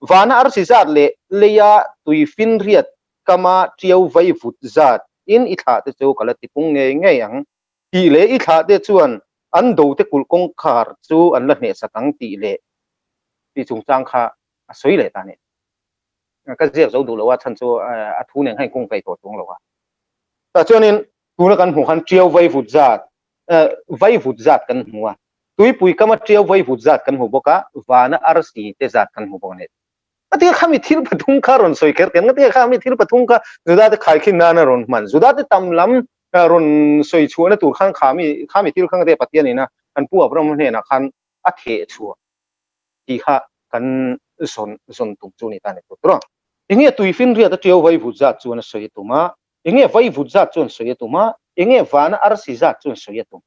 vana arsi zat leh leia tuifinriat kama ṭiau vai vut zat in i thlah te chu ka la tipung ngei ngei ang tih leh i thlah te chuan an do te kulh kawngkhar chu an la hnehsak ang tih leh tih chungchang kha a sawi leh ta a ni. Ka ziak zo duh lo a chhan chu a thu nen kha inkung kaih tawh chuang lo a. Tah chuanin tuna kan hmuh khan ṭiau vai vut zat vai vut zat kan hmu a, tuipui kama ṭiau vai vut zat kan hmu bawk a, vana arsi te zat kan hmu bawk a ni. Ngatinge khami thil pathum kha rawn sawi kher ken? Ngatinge khami thil pathum kha Juda te khaikhin nana rawn hman? Juda te tam lam rawn sawi chhuahna tur khan khami khami thil kha ngatinge Pathian ina kan pu Abraham hnenah khan a theh chhuah tih kha kan zawn zawn tum chu ni ta ni tur tur a. Enge tuifinriat a ṭiau vaivut zat chuan a sawi a tum a, enge vaivut zat chuan sawi a tum a, enge vana arsi zat chuan sawi a tum,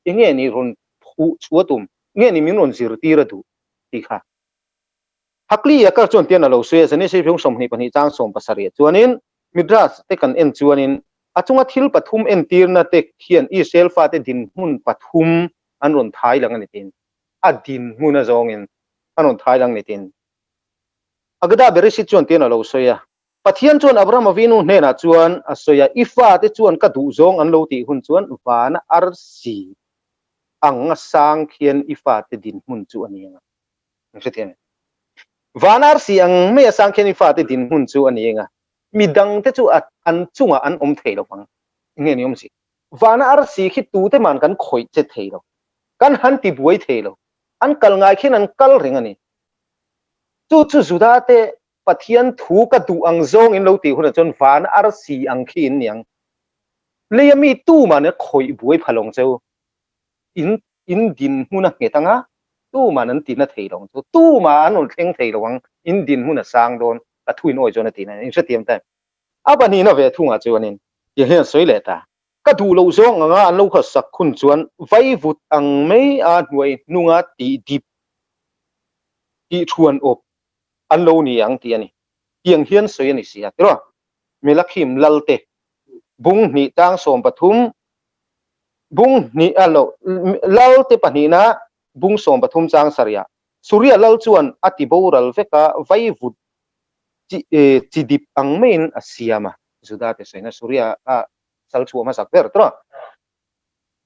enge ni rawn phuh chhuah a tum, nge ni min rawn zirtir a duh tih kha. Hakli a kar chuan tian a lo sawi a, Genesis bung 22 chang 70 chuanin Midrash te kan en chuanin a chunga thil pathum entirna te hian Israel fate dinhmun pathum an rawn thai lang a ni tin, a dinhmun a zawngin an rawn thai lang ni tin. Agada Bereshit chuan tian a lo sawi a, Pathian chuan Abraham Avinu hnenah chuan a sawi a, I fate chuan ka duhzawng an lo tih hun chuan vana arsi ang a sang khian i fate dinhmun chu a ni ang a. Hrethiam em? Van arsi ang mai a sang khian i fate dinhmun chu a ni eng a, mi dangte chu a an chungah an awm thei lo vang. Enge ni awm si? Van arsi khi tute man kan khawih che thei lo, kan han ti buai thei lo, an kal ngai khian an kal reng a ni. Chu chu Juda te Pathian thu ka duh ang zawng in lo tih hunah chuan van arsi ang khi in ni ang. Leia mi tuman a khawih buai pha lawng cheu. In in dinhmun a nghet ang a, tuman an tina thei lo ang chu, tumah an rawn thleng thei lo ang, in dinhmun a sang dawn, ka thu in awi chuan a ti na, in hrethiam ta em? A pahnihna ve thungah chuanin ti hian sawi leh ta, ka duh loh zawng anga an lo khasak hun chuan vaivut ang mai a hnuai hnunga tih dip tih thuan awp an lo ni ang tih a ni. Tiang hian sawi a ni si a, tiraw? Melakhim Lalte bung hnih tang 13 Bung hnih a lo, lal te pahnihna bung 13 chang sarih ah Suria lal chuan a ti boral vek a, vaivut chi chi dip ang maiin a siam a, Juda te sawina Suria a sal chhuah hmasak ber tawh a.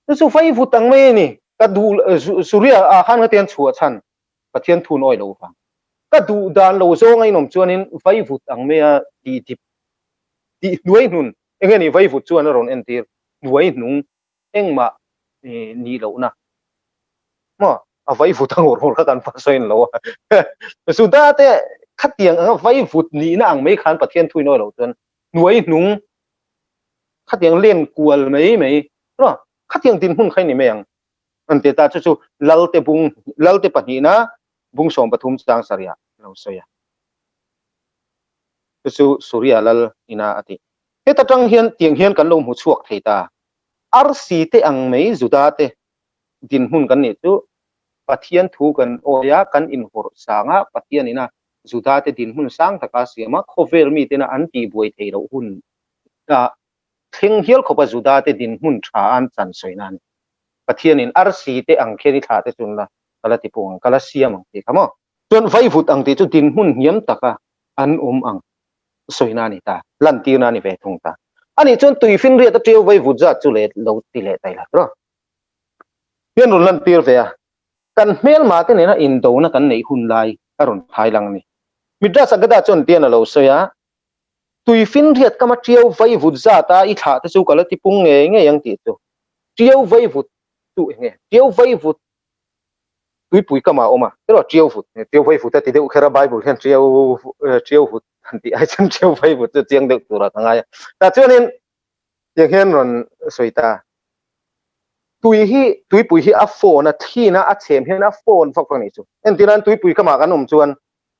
Chu chu vaivut ang mai a ni, ka duh Suria ah khan hetiang chhuah chhan Pathian thun awi lo vang. Ka duh dan lo zawng a inawm chuanin vaivut ang maia tih dip tih hnuai hnun enge ni vaivut chuan a rawn entir hnuai hnung engmah nih lohna maw a vaivut a ngawr ngawr kha kan pasawi lo a Juda te khatiang anga vaivut nihna ang mai khan Pathian thu inawi loh chuan hnuai hnung khatiang len kual mai mai maw khatiang dinhmun kha i ni mai ang an ti ta chu chu Lalte bung Lalte pahnihna bung 13 chang sarih ah lo sawi a chu chu Suria lal ina a ti. Heta tang hian tiang hian kan lo hmu chhuak thei ta. Arsi te ang mai Juda te dinhmun kan nih chu Pathian thu kan awi a, kan inhawrh sang a, Pathian ina Juda te dinhmun sang taka siam a, khawvel mitena an tihbuai theih loh hun a thleng hial khawp a Juda te dinhmun tha an chan sawi na a ni. Pathian in arsi te ang khian i thlah te chun la, ka la ti pung ang, ka la siam ang tih kha maw. Chuan vaivut ang tih chu dinhmun hniam taka an awm ang sawina a ni ta, lantirna a ni ve thung ta. Anih chuan tuifinriat a ṭiau vaivut zat chu leh lo ti leh ta ila tawh. Hian rawn lantir ve a, kan hmelma te nena indona kan neih hun lai a rawn thai lang a ni. Midrash Agada chuan tian a lo sawi a, Tuifinriat kama ṭiau vaivut zata i thlah te chu ka la ti pung ngei ngei ang tih chu. Ṭiau vaivut chu eng nge? Ṭiau vaivut tuipui kama awm a, erawh ṭiau vut, ṭiau vaivut a ti deuh kher a, Bible hian ṭiau ṭiau vut han tih ai chuan ṭiau vaivut chu chiang deuh turah ka ngai a. Tah chuanin tiang hian rawn sawi ta, tui hi tuipui hi a phone a thli na a chhem hian a phone vak vak a nih chu. Entirnan tuipui kamah kan awm chuan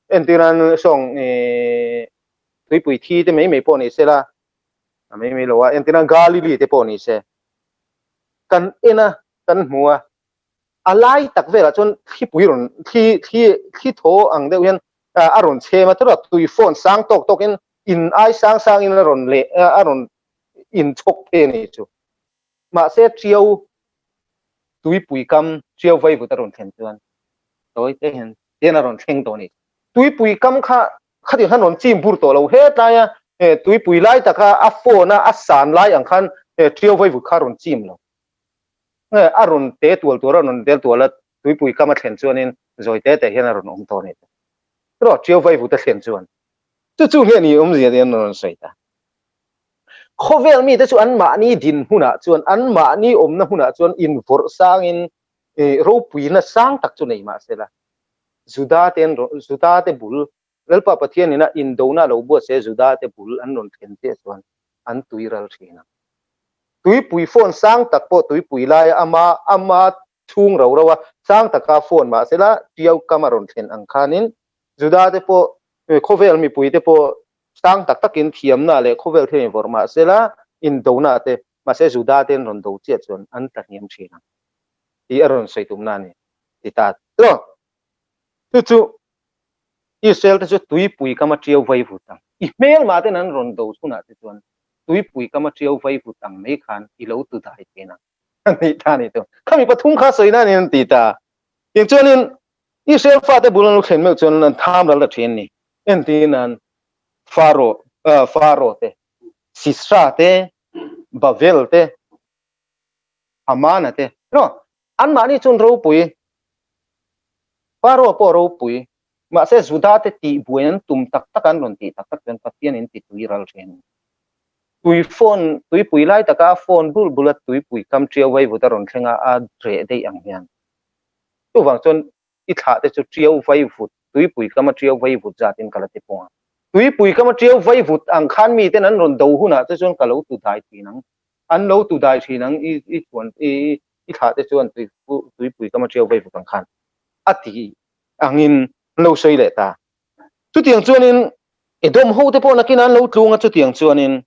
entirnan sawng ih tuipui thi te mai mai pawh ni se la a mai mai lo a, entirnan Galilee te pawh ni se kan en a kan hmu a, a lai tak velah chuan thlipui rawn thli thli thli thaw ang deuh hian a rawn chhem a, chutah tui phone sang tawk tawkin in ai sang sangin a rawn leh a rawn inchhawk phei a ni chu. Mahse ṭiau tuipui kam ṭiau vaivut a rawn thlen chuan tawi te hian tian a rawn thleng tawh a ni. Tuipui kam kha khatiang khan rawn chim bur tawh lo hetlai a tuipui lai taka a phone a a san lai ang khan ṭiau vaivut kha a rawn chim lo. A rawn te tual tual a rawn del tual a, tuipui kam a thlen chuanin zawi te te hian a rawn awm tawh a ni. Erawh ṭiau vaivut a thlen chuan chu chu nge ni awmzia te an rawn sawi ta. Khawvel mite chu anmahni din hmunah chuan, anmahni awmna hmunah chuan invawrh sangin ropuina sang tak chu nei mah sela, Juda te an rawn, Juda te bul, Lalpa Pathian ina indona a lo buat se Juda te bul an rawn thlen chiah chuan an tui ral thin ang. Tuipui phone sang tak pawh tuipui laia ama ama chhung ro ro a sang taka phone mah sela Tiau kam a rawn thlen ang khanin Juda te pawh khawvel mipui te pawh sang tak takin thiamna leh khawvel thil invawrh mah sela indona te mahse Juda te an rawn do chiah chuan an tla hniam thin ang tih a rawn sawi tumna a ni ti ta tawh. Chu chu Israel te chu tuipui kama ṭiau vai vut ang. I hmelmah ten an rawn do chhunah te chuan tuipui kama ṭiau vai vut ang mai khan i lo tu dai thin ang. A nih ta ni chu. Khami pathum kha sawi nan in an ti ta. Tiang chuanin Israel fate bul an lo thlen meuh chuan an tham ral ta thin ni. Entir nan Faro Faro te, Sisra te, Bavel te, Hamana te. No, anmahni chuan ropui Faro pawh ropui, mahse Juda te tih buai an tum tak tak an rawn tih tak tak chuan Pathian in ti tui ral thin. Tui phone, tuipui lai taka phone bul bula tuipui kam ṭiau vaivut a rawn thleng a, a reh daih ang hian. Chuvang chuan i thlah te chu ṭiau vaivut, tuipui kama ṭiau vaivut zatin ka la ti pawng ang. Tuipui kama ṭiau vaivut ang khan miten an rawn do hunah te chuan ka lo tu dai thin ang. An lo tu dai thin ang i i chuan i i thlah te chuan tui tuipui kama ṭiau vaivut ang khan a ti angin an lo sawi leh ta. Chutiang chuanin Edom ho te pawh nakin an lo tlung a, chutiang chuanin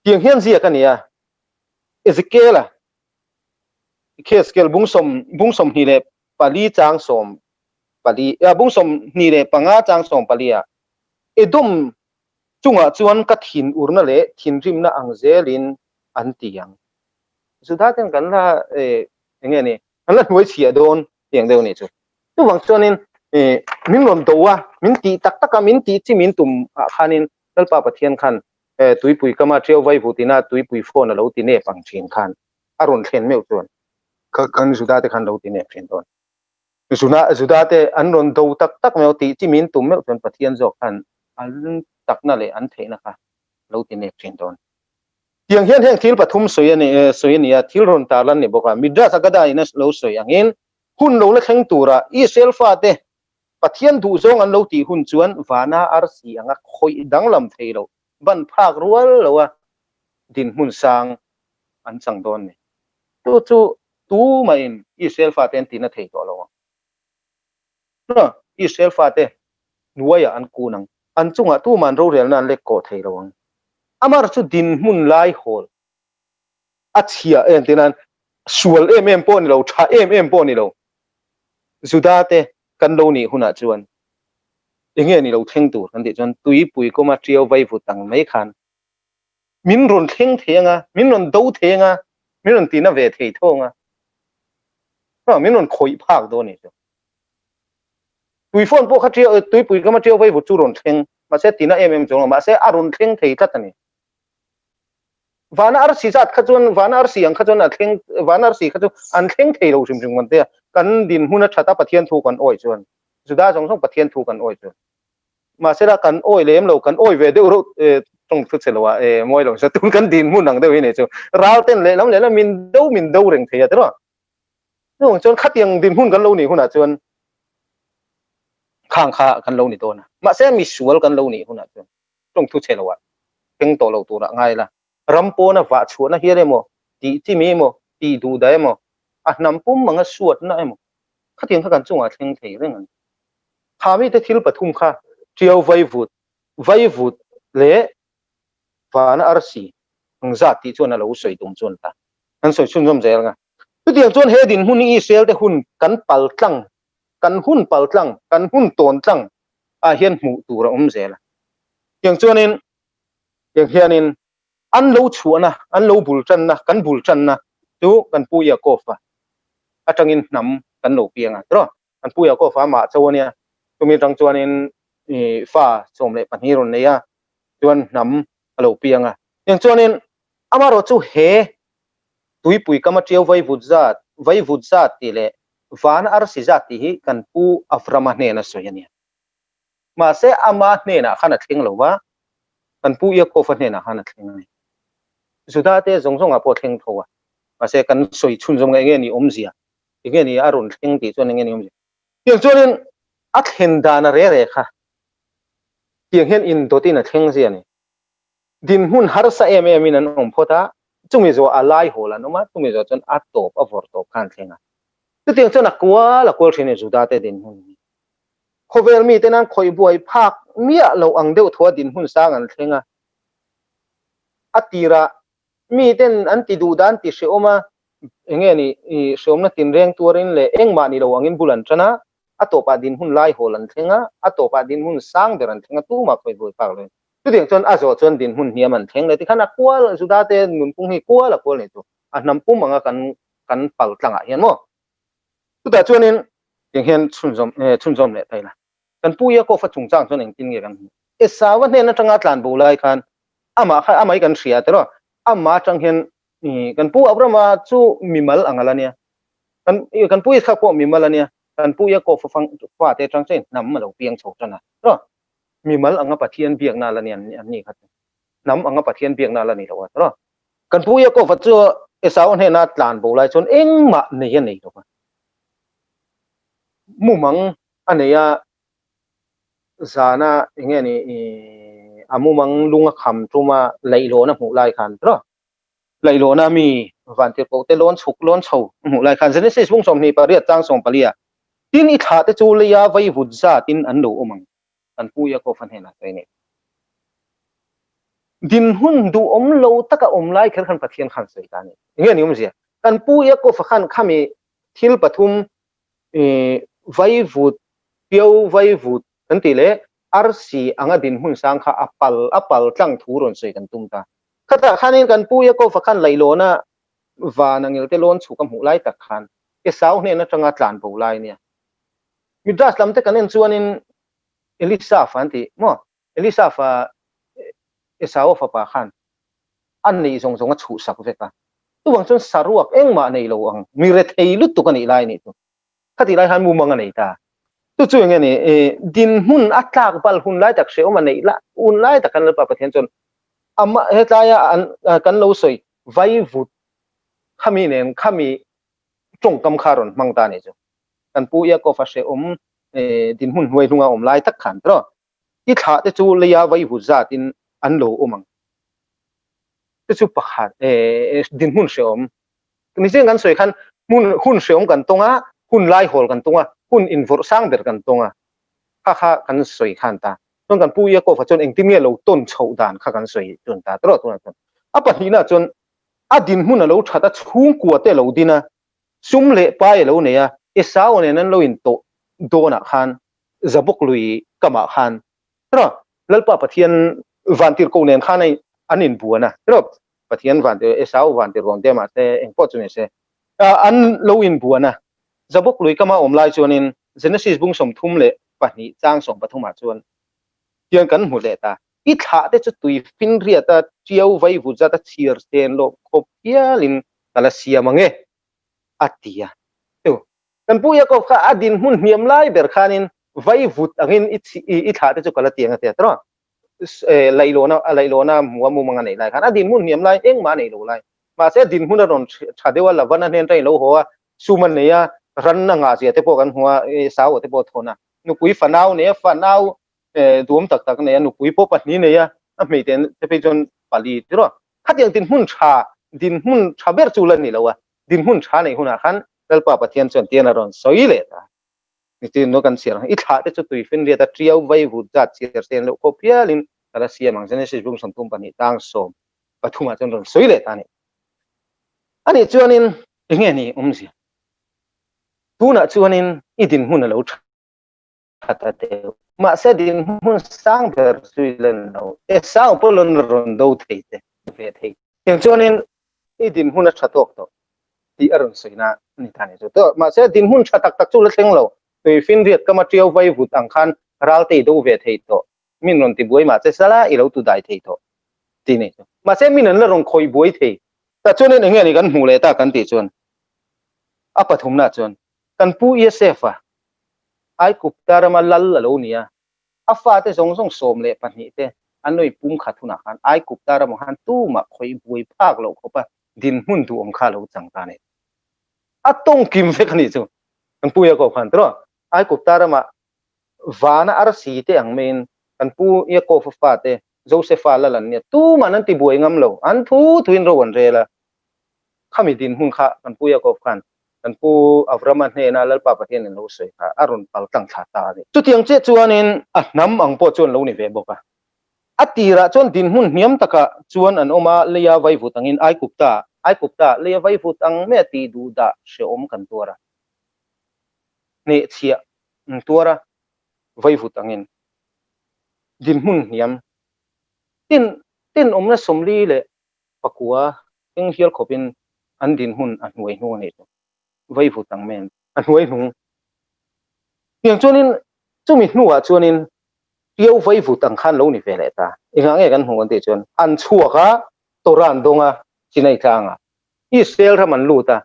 tiang hian ziak a ni a, Ezekiel-a, Ezekiel bung sawm bung 24 chang 14, bung 25 chang 14 ah, Edom chungah chuan ka thinurna leh thinrimna ang zelin an ti ang. Juda ten kan la eng nge ni, an la hnuai chhiah dawn tiang deuh a nih chu. Chuvang chuanin min rawn do a, min tih tak tak a, min tih chi min tum ah khanin Lalpa Pathian khan tuipui kama ṭiau vaivut ina tuipui phone a lo ti nep ang ṭhin khan a rawn thlen meuh chuan kan Juda te khan lo ti nep ṭhin dawn. Zuna Juda te an rawn do tak tak meuh tih chi min tum meuh chuan Pathian zawk khan an takna leh an theihna kha lo ti nep ṭhin dawn. Tiang hian heng thil pathum sawi a ni sawi a ni a, thil rawn tar lan ni bawk a. Midrash Agada in a lo sawi angin hun lo la thleng tura Israel fate Pathian duhzawng an lo tih hun chuan vana arsi anga khawih danglam thei lo, ban phak rual loa dinhmun sang an chang dawn ni. Chu chu tumahin Israel fate an tihna thei tawh lo ang. Israel fate hnuaiah an kun ang. An chungah tuman rorelna an lek kawh thei lo ang. Amar chu dinhmun lai hawl a chhia em tih nan sual em em pawh ni lo, tha em em pawh ni lo. Juda te kan lo nih hunah chuan enge ni lo thleng tur kan tih chuan tuipui kawma ṭiau vaivut ang mai khan min rawn thleng thei anga, min rawn do thei anga, min rawn tina ve thei tho anga, min rawn khawih phak dawn ni chu. Tuifawn pawh kha ṭiau, tuipui kama ṭiau vaivut chu rawn thleng, mahse tina em em chuang lo, mahse a rawn thleng thei tlat a ni. Vana arsi zat kha chuan, vana arsi ang kha chuan a thleng, vana arsi kha chu an thleng thei lo hrim hrim kan tia, kan dinhmun a that a Pathian thu kan awi chuan, Juda zawng zawng Pathian thu kan awi chuan. Mahse la kan awi lem lo, kan awi ve deuh reuh tawng thu che lo a, mawi lo sa tun kan dinhmun ang deuh hi nei chu ral ten lehlam lehlam min do min do reng thei a tiraw. Chuvang chuan khatiang dinhmun kan lo nih hunah chuan khang kha kan lo ni dawn a, mahse misual kan lo nih hunah chuan tawng thu che lo ah thleng tawh lo turah ngai la, ram pawna vah chhuahna hial emaw, tih chimi emaw, tih duh dah emaw, a hnam pum anga suatna emaw khatiang kha kan chungah thleng thei reng a ni. Kha mite thil pathum kha ṭiau vaivut, vaivut leh vana arsi ang zat tih chuan a lo sawi tum chuan ta kan sawi chhunzawm zel ang a. Chutiang chuan he dinhmun hi Israel te hun kan pal tlang, kan hun pal tlang, kan hun tawn tlang ah hian hmuh tur a awm zel a. Tiang chuanin, tiang hianin an lo chhuahna, an lo bul tanna, kan bul tanna chu kan Pu Yaakov-a atangin hnam kan lo piang a, tiraw? Kan Pu Yaakov-a amah cho a nia, chumi atang chuanin fa 12 rawn nei a, chuan hnam a lo piang a. Tiang chuanin amaherawhchu he tuipui kama ṭiau vaivut zat, vaivut zat tih leh vana arsi zat tih hi kan Pu Avrama hnena sawi a nia. Mahse ama hnenah khan a thleng lo va, kan Pu Yaakov-a hnenah khan a thleng a ni. Juda te zawng zawngah pawh a thleng tho a, mahse kan sawi chhunzawm nge nge ni awmzia, enge ni a rawn thleng tih chuan enge ni awmzia. Tiang chuanin a thlen dan a re re kha tiang hian indawtin a thleng zia a ni. Dinhmun harsa em emin an awm phawt a, chumi zawh a lai hawl an awm a, chumi zawh chuan a tawp a vawr tawp kha an thleng a. Chutiang chuan a kual a kual thin a ni Juda te dinhmun hi. Khawvel mite nan khawih buai phak miah loh ang deuh thua dinhmun sang an thleng a. A tirah miten an ti duh dan ti hrehawm a, enge ni hrehawmna tinreng tuarin leh engmah ni lo angin bul an tan a, a tawpah dinhmun lai hawl an thleng a, a tawpah dinhmun sang ber an thleng a, tumah khawih buai phak loin. Chutiang chuan a zawh chuan dinhmun hniam an thleng leh tikhan a kual Judate nunphung hi kual a kual nei chu a hnam pum anga kan kan pal tlangah hian maw. Chutah chuanin tiang hian chhunzawm chhunzawm leh ta ila. Kan Pu Yaakov-a chungchang chuan engtin nge kan hmuh? Esau-a hnen atanga tlan bo lai khan amah kha amah hi kan hria tiraw? Amah atang hian kan Pu Abrahama chu mimal ang ala nia. Kan kan Pu Isaac pawh mimal a nia. Kan Pu Yaakov-a fang fate atang chuan hnam a lo piang chho tan a tiraw? Mimal anga Pathian biakna la ni an ni kha chu. Hnam anga Pathian biakna la ni lo a tiraw? Kan Pu Yaakov-a chu Esau hnena tlan bo lai chuan engmah nei a nei lo va. Mumang a nei a, zana enge ni a mumang lung a kham tum a leihlawn a hmuh lai khan tiraw? Leihlawna mi vantirhkoh te lawn chhuk lawn chho a hmuh lai khan Genesis bung 28 chang 14 a tin i thlah te chu leia vaivut zatin an lo awm ang kan Pu Yaakov-a hnenah sawi a ni. Dinhmun duhawm lo taka awm lai kher khan Pathian khan sawi ta a ni. Enge ni awmzia? Kan Pu Yaakov-a khan khami thil pathum vaivut, piau vaivut kan tih leh arsi anga dinhmun sang kha a pal a pal tlang thu rawn sawi kan tum ta. Khatah khanin kan Pu Yaakov-a khan leihlawna van a ngelte lawn chhuk a hmuh lai tak khan Esau hnen atanga tlan bo lai nia. Midrash lam te kan en chuanin Elisaf an ti maw? Elisaf-a Esau-a fapa khan a neih zawng zawng a chhuhsak vek a. Chuvang chuan saruak engmah nei lo ang, mi rethei lutuk a nih lai nih chu. Khatih lai khan mumang a nei ta. Chu chu enge ni, dinhmun a tlak bal hun lai tak hrehawm a neih la, hun lai tak khan Lalpa Pathian chuan amah hetlaia an kan lo sawi vaivut khami nen khami tawngkam kha rawn hmang ta nih chu. Kan Pu Yaakov-a hrehawm dinhmun hnuai hnunga awm lai tak khan tiraw? I thlah te chu leia vaivut zatin an lo awm ang. Te chu pakhat dinhmun hrehawm. Nicheng kan sawi khan hmun hun hrehawm kan tawng a, hun laihawl kan tawng a, hun invawrh sang ber kan tawng a. Kha kha kan sawi khan ta. Chuan kan Pu Yaakov-a chuan engtin nge lo tawn chhoh dan kha kan sawi chuan ta tawh tunah chuan. A pahnihna chuan a dinhmun a lo that a, chhungkua te a lo din a, sum leh pai a lo nei a, Esau nen an lo intawh dawnah khan Zabawk lui kamah khan tiraw Lalpa Pathian vantirhkoh nen khan an inbuan a tiraw Pathian vantir Esau vantirhkoh ang te mahse engpawh chu nise an lo inbuan a Zabawk lui kama awm lai chuanin Genesis bung 36. pahnih chang sawmpathumah chuan hian kan hmu leh ta. I thlah te chu tui finriata ṭiau vaivut zata chhir sen loh khawp hialin ka la siam ang e, a ti a. Chu kan Pu Yaakov kha a dinhmun hniam lai ber khanin vaivut angin i thlah te chu ka la ti ang a ti a tawh. Laihlawna a laihlawna hmu a mumang a neih lai khan a dinhmun hniam lai engmah a neih lo lai. Mahse dinhmun a rawn tha deuh a, Lavana hnen atangin lo haw a, sum a nei a, ran a ngah zia te pawh kan hmu a, Esau te pawh a thawn a, nupui fanau nei a, fanau duam tak tak nei a, nupui pawh pahnih nei a, a hmeichhe te phei chuan pali ti rawh. Khatiang dinhmun tha, dinhmun tha ber chu la ni lo a, dinhmun tha neih hunah khan Lalpa Pathian chuan tian a rawn sawi leh ta. Nitin no kan chhiar ang, i thlah te chu tuifinriat a tiau vai vut zat chhiar sen loh khawp hialin ka la siam ang, Genesis bung 32 tang 13 ah chuan rawn sawi leh ta a ni. Anih chuanin enge ni awmzia? Tunah chuanin i dinhmun a lo tha. That a deuh. Mahse dinhmun sang ber chu i len lo. Esau pawh lawn rawn do thei te ve thei. Tiang chuanin i dinhmun a tha tawk tawh tih a rawn sawina a ni ta ni chu. Mahse dinhmun tha tak tak chu la thleng lo. Tuifinriat kama tiau vai vut ang khan ral te i do ve thei tawh. Min rawn ti buai mah che sala i lo tu dai thei tawh tih ni chu. Mahse min an la rawn khawih buai thei. Tah chuanin eng nge ni kan hmuh leh ta kan tih chuan a pathumna chuan kan Pu Yosef-a Aikupta rama lal a lo ni a, a fate zawng zawng 12 te an lo inpum khat hunah khan Aikupta ramah khan tumah khawih buai phak loh khawpa dinhmun duhawm kha a lo chang ta a ni. A tawngkim vek a nih chu kan Pu Yakob khan tiraw? Aikupta ramah vana arsi te ang maiin kan Pu Yakob-a fate Josefa lal an nia, tumah an tibuai ngam lo, an thu thuin ro an rel a. Khami dinhmun kha kan Pu Yakob khan kan Pu Avrama hnena Lalpa Pathian in lo sawi kha a rawn pal tlang thla ta a ni. Chutiang chiah chuanin a hnam ang pawh chuan lo ni ve bawk a. A tirah chuan dinhmun hniam takah chuan an awm a, leia vaivut angin Aikupta, Aikupta, leia vaivut ang mai a tih duh dah hrehawm kan tuar a, hnehchhiah an tuar a, vaivut angin dinhmun hniam tin tin awmna 44 eng hial khawpin an dinhmun a hnuai hnung a nih chu. Vaivut ang mai a hnuai hnung. Tiang chuanin chumi hnuah chuanin Tiau vaivut ang khan lo ni ve leh ta. Engah nge kan hmuh kan tih chuan an chhuak a, Torah an dawng a, Sinai tlangah Israel ram an lut a,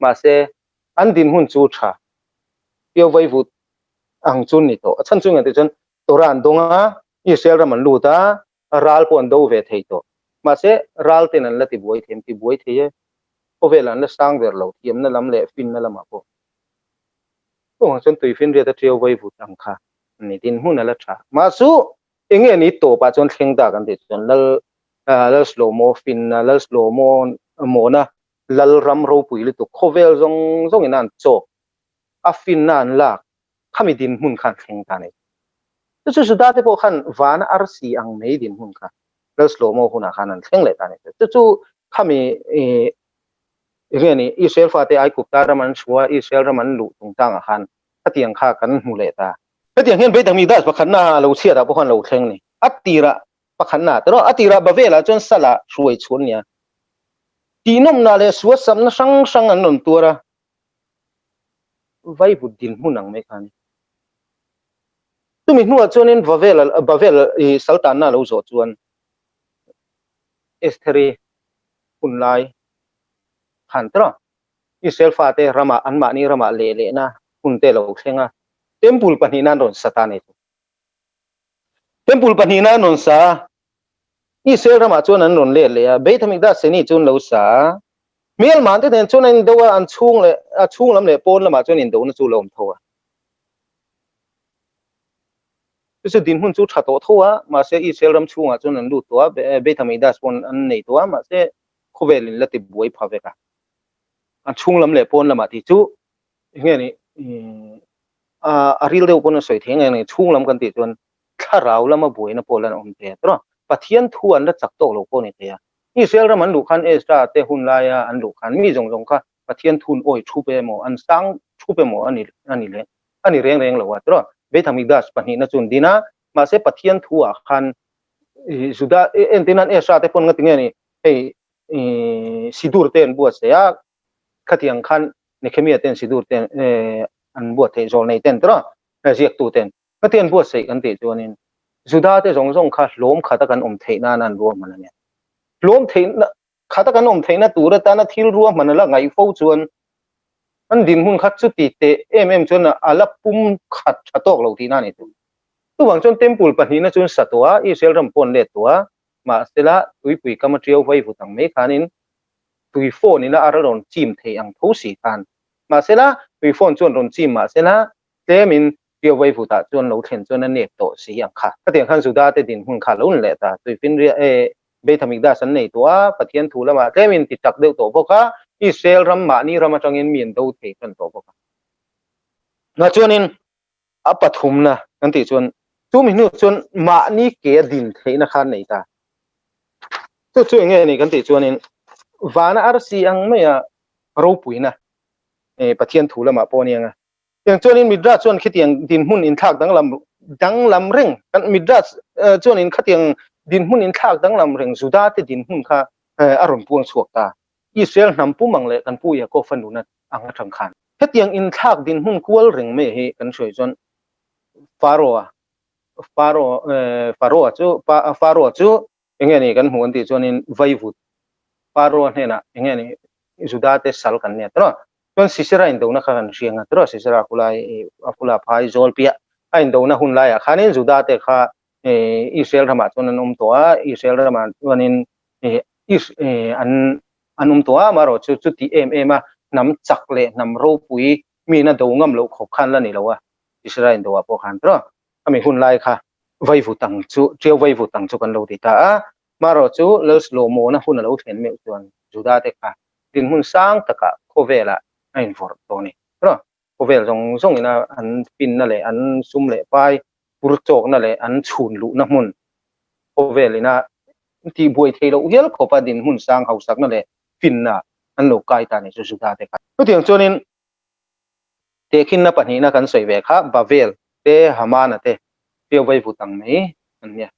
mahse an dinhmun chu tha. Tiau vaivut ang chu ni tawh. A chhan chu engah tih chuan Torah an dawng a, Israel ram an lut a, ral pawh an do ve thei tawh. Mahse, ral ten an la ti buai thei, an ti buai thei e. Khawvel an la sang ber lo, thiamna lam leh finna lamah pawh. Chuvang chuan tuifinriat a tiau vai vut ang kha a ni, dinhmun a la tha. Mahse, eng nge ni tawpah chuan thleng ta kan tih chuan Lal Lal Shlomo finna, Lal Shlomo mawna Lal ram ropui lutuk khawvel zawng zawngin a an chawk, a finna an lak khami dinhmun khan thleng ta a ni. Chu chu Juda te pawh khan vana arsi ang mai dinhmun kha Lal Shlomo hunah khan an thleng leh ta a ni. Chu chu khami enge ni Israel fate Aigupta ram an chhuah a, Israel ram an luh chungchangah khan khatiang kha kan hmu leh ta. Hetiang hian Beit Hamikdash pakhatna a lo chhiatah pawh khan lo thleng a ni. A tirah pakhatna te rawh a tirah Bavelah chuan Salah hruai chhuan a nia. Tihnawmna leh suasamna hrang hrang an rawn tuar a. Vaivut dinhmun ang mai kha a ni. Chumi hnuah chuanin Vavel Bavel i saltanna a lo zawh chuan Estheri hun lai khan tawh Israel fate ramah anmahni ramah leh lehna hun te a lo thleng a, Temple pahnihna an rawn sa ta a ni. Temple pahnihna an rawn sa a, Israel ramah chuan an rawn let leh a, Beit Hamikdash Seni chu an lo sa a, hmelman te nen chuan an indo a, an chhung leh a chhung lam leh pawn lamah chuan indona chu a lo awm tho a. Chu chu dinhmun chu tha tawh tho a, mahse Israel ram chhungah chuan an lut tawh a, Beit Hamikdash pawn an nei tawh a, mahse khawvel in la ti buai pha vek a. An chhung lam leh pawn lamah tih chu eng nge ni a ril deuh pawn a sawi thei nge ni chhung lam kan tih chuan thlarau lama buaina pawh lan awm thei a tawh a, Pathian thu an la chak tawk lo pawh a ni thei a. Israel ram an luh khan Ezra te hun laia an luh khan mi zawng zawng kha Pathian thun awi thup emaw an sang thup emaw a ni a ni leh a ni reng reng lo a tawh a. Beit Hamikdash pahnihna chu an din a, mahse Pathian thu ah khan Juda entir nan Ezra te pawn nga tinge ni hei Sidur te an buatsaih a, khatiang khan Nehemia ten Sidur te an buattheih zawlnei ten tawh a, ziaktu ten. Hetiang an buatsaih kan tih chuanin Juda te zawng zawng kha hlawm khata kan awm theih nana an ruahman a nia. Hlawm theihna khata kan awm theihna tur atana thil ruahman a la ngaih fo chuan an dinhmun kha chuti teh em em chuan a la pum khat tha tawk lo tihna a ni chu. Chuvang chuan Temple pahnihna chu an sa tawh a, Israel ram pawh an let tawh a, mahsela tuipui kam a tiau vai vut ang mai khanin tui phone ina a rawn chim thei ang tho si khan. Mahsela tui phone chuan rawn chim mahsela tlemin tiau vai vutah chuan lo thlen chuan a nep tawh si ang kha. Khatiang khan Juda te dinhmun kha lo ni leh ta. Tuifinriah e Beit Hamikdash an nei tawh a, Pathian thu lamah tlemin ti chak deuh tawh bawk a, Israel ram mahni ram atangin mi an do thei tan tawh bawk a. Mah chuanin a pathumna kan tih chuan chumi hnu chuan mahni ke a din theihna kha an nei ta. Chu chu enge ni kan tih chuanin vana arsi ang maia ropuina Pathian thu lamah pawh a ni ang a. Tiang chuanin Midrash chuan khitiang dinhmun inthlak danglam danglam reng kan Midrash chuanin khatiang dinhmun inthlak danglam reng Juda te dinhmun kha a rawn puang chhuak ta. Israel hnam pum ang leh kan pu Yaakov-a nuna ang atang khan. Hetiang inthlak dinhmun kual reng mai hi kan hruai chuan Pharaoh-a Pharaoh Pharaoh-a chu Pharaoh-a chu enge ni kan hmuh an tih chuanin vaivut Pharaoh-a hnenah enge ni Juda te sal kan nia tawh. Chuan Sisera indona kha kan hria nga tawh Sisera khulai a khula phai zawl piah a indona hun laiah khanin Juda te kha Israel ramah chuan an awm tawh a, Israel ramah chuanin an an awm tawh a, amaherawh chu chuti em em a hnam chak leh hnam ropui mina do ngam loh khawp khan la ni lo a, Israel indoah pawh khan tawh ami hun lai kha vaivut ang chu tiau vaivut ang chu kan lo ti ta a, amaherawh chu Lalslawmawna hun a lo thlen meuh chuan Juda te kha dinhmun sang takah khawvelah a invawrh tawh a ni. Khawvel zawng zawngina an finna leh an sum leh pai pur chawkna leh an chhun luhna hmun khawvel ina tihbuai theih loh hial khawpa dinhmun sang hausakna leh finna an lo kai ta ni chu Juda te kha. Chutiang chuanin tehkhinna pahnihna kan sawi ve kha Bavel te Hamana te Piau vaivut ang mai an nia.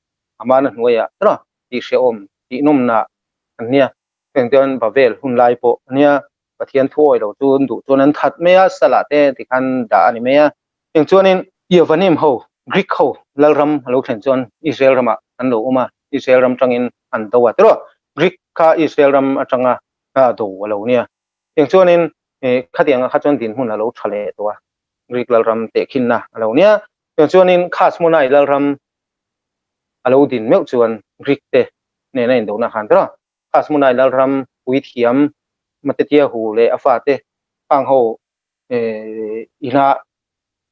Hamana hnuaiah tihhrehawm tihnawmna an nia. Heng chuan Bavel hun lai pawh a nia, Pathian thuawi lo chu an duh chuan an that mai a, salah te tikhan dah a ni mai a. Heng chuanin Yavanim ho, Greek ho lalram a lo thlen chuan Israel ramah an lo awm a, Israel ram tangin an do a tiraw? Greek kha Israel ram atanga do a lo nia. Heng chuanin khatiangah kha chuan dinhmun a lo tha leh tawh a, Greek lalram tehkhinna a lo nia. Heng chuanin Khasmonai lalram a lo din meuh chuan Greek te nena indona khan tiraw? Khasmonai lalram puithiam Matatiahu leh a fate khang ho ina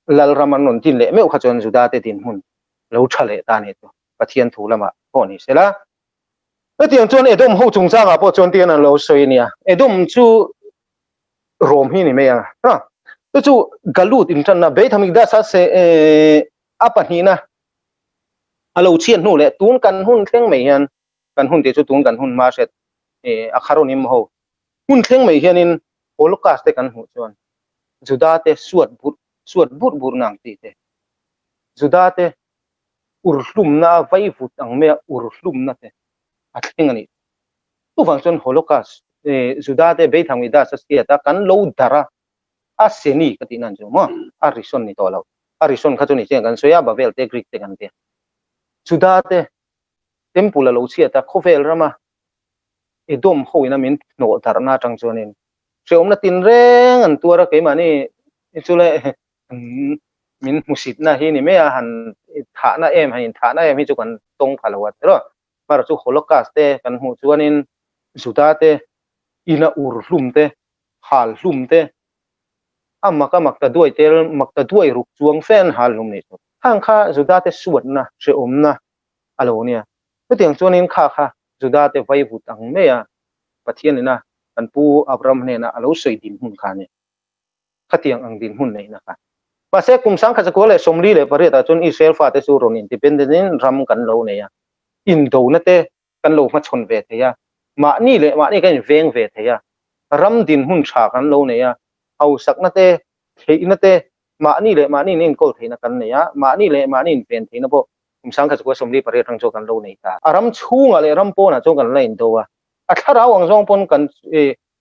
lalram an rawn din leh meuh kha chuan Juda te dinhmun lo tha leh ta ni chu Pathian thu lamah pawh ni sela. Hetiang chuan Edom ho chungchangah pawh chuan tian an lo sawi a nia. Edom chu Rom hi ni mai a. Chu chu Galut intanna Beit Hamikdash a se a pahnihna a lo chhiat hnu leh tun kan hun thleng mai hian kan hun tih chu tun kan hun hma hriat a kharonim ho hun thleng mai hianin Holocaust te kan hmuh chuan Juda te suat burh suat burh burh na ang tih te Juda te urhlumna vaivut ang maia urhlumna te a thleng a ni. Chuvang chuan Holocaust Juda te Beithang Midas a hriat a kan lo darh a a seni ka tih nan chu maw a rison ni tawh lo a rison kha chu ni chiang kan sawi a Babel te Greek te kan tia Juda te Temple a lo chhiat a khawvel rama Edom ho ina min hnawh darhna atang chuanin hrehawmna tinreng an tuar a keimahni chu le min hmusitna hi ni mai a han thahna em han inthahna em hi chu kan tawng pha lo a tiraw hmar chu Holocaust te kan hmuh chuanin Juda te ina ur hlum te hal hlum te a mak a mak ta duai tel mak ta duai ruk chuang fe an hal hlum nih chu khang kha Juda te suatna hrehawmna a lo nia chutiang chuanin kha kha Juda te vaivut ang mai a Pathian ina kan pu Abraham hnena a lo sawi dinhmun kha a ni. Khatiang ang dinhmun neihna kha. Mahse, kum 1948 ah chuan Israel fate chu rawn independent in ram kan lo nei a, indona te kan lo hmachhawn ve thei a, mahni leh mahni kan inveng ve thei a, ram dinhmun tha kan lo nei a, hausakna te, theihna te, mahni leh mahni in enkawl theihna kan nei a, mahni leh mahni inven theihna pawh kum 1948 atang chuan kan lo nei ta. A ram chhungah leh ram pawnah chuan kan la indo a, a thlarau ang zawng pawn kan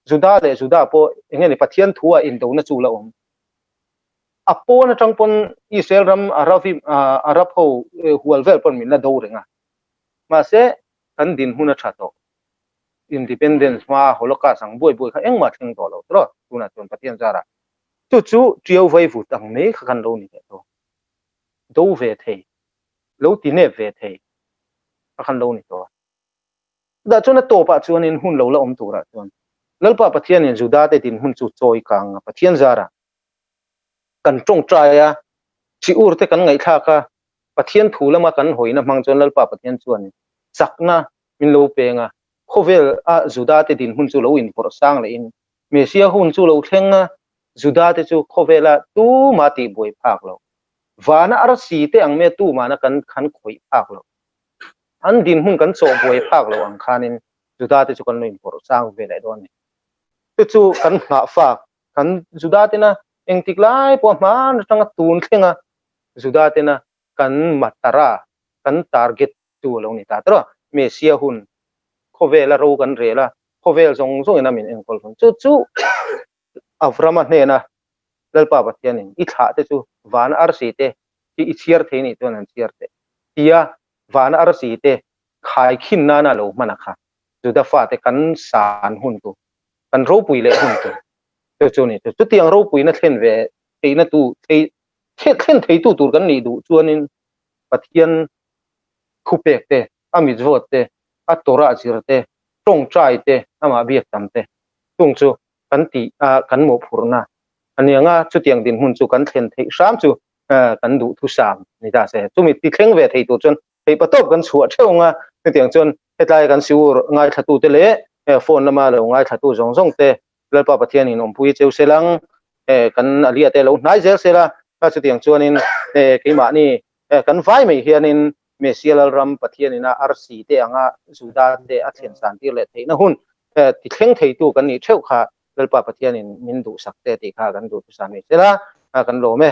Juda leh Juda pawh eng nge ni Pathian thu ah indona chu la awm. A pawn atang pawn Israel ram Arab Arab ho hual vel pawn min la do reng a. Mahse kan dinhmun a tha tawh. Independence hma Holocaust ang buai buai kha engmah thleng tawh lo tawh tunah chuan Pathian zarah. Chu chu tiau vai vut ang mai kha kan lo ni leh tawh. Do ve thei, lo ti nep ve thei kha kan lo ni tawh a. Chutah chuan a tawpah chuanin hun lo la awm turah chuan Lalpa Pathianin Judate dinhmun chu chawi kang a Pathian zarah kan tawngtai a, chi ur te kan ngaihthlak a, Pathian thu lama kan hawina hmang chuan Lalpa Pathian chuan chakna min lo peng a, khawvel a Juda te dinhmun chu lo invawrh sang lehin Messia hun chu lo thleng a, Juda te chu khawvela tuma tihbuai phak lo, vana arsi te ang mai tumana kan khan khawih phak lo, an dinhmun kan chawhbuai phak lo ang khanin Juda te chu kan lo invawrh sang ve leh dawn a ni. Chu chu kan nghahfak kan Juda tena engtik lai pawh hman atanga tun thlenga Juda tena kan matara kan target chu a lo ni ta tawh a, Messia hun khawvela ro kan rel a, khawvel zawng zawngin a min enkawl hun chu chu Avrama hnena Lalpa Pathianin i thlah te chu vana arsi te hi i chhiar thei nih chuan an chhiar teh tia vana arsi te khaikhin nana lo hman a kha Juda fate kan san hun tu kan ropui leh hun tur chu chu ni chu chutiang ropuina thlen ve theihna tu thei thlen theitu tur kan nih duh chuanin Pathian thupek te a mitzvot te a Torah zir te tawngtai te amah biak tam te chung chu kan tih a kan mawhphurhna a ni anga chutiang dinhmun chu kan thlen theih hram chu kan duh thusam ni ta se chumi ti thleng ve thei tur chuan Theih patawp kan chhuah theuh ang a, hetiang chuan hetlai kan siur ngaithlatute leh phone lama lo ngaithlatu zawng zawng te Lalpa Pathianin awmpui cheu se lang, kan Alia te lo hnai zel se la, chutiang chuanin keimahni kan vai mai hianin Messia Lalram Pathianin a arsi te anga Juda te a thlen san tir leh theihna hun ti thleng theitu kan nih theuh kha Lalpa Pathianin min duhsak te tih kha kan duhthusam ni se la, kan lawm e.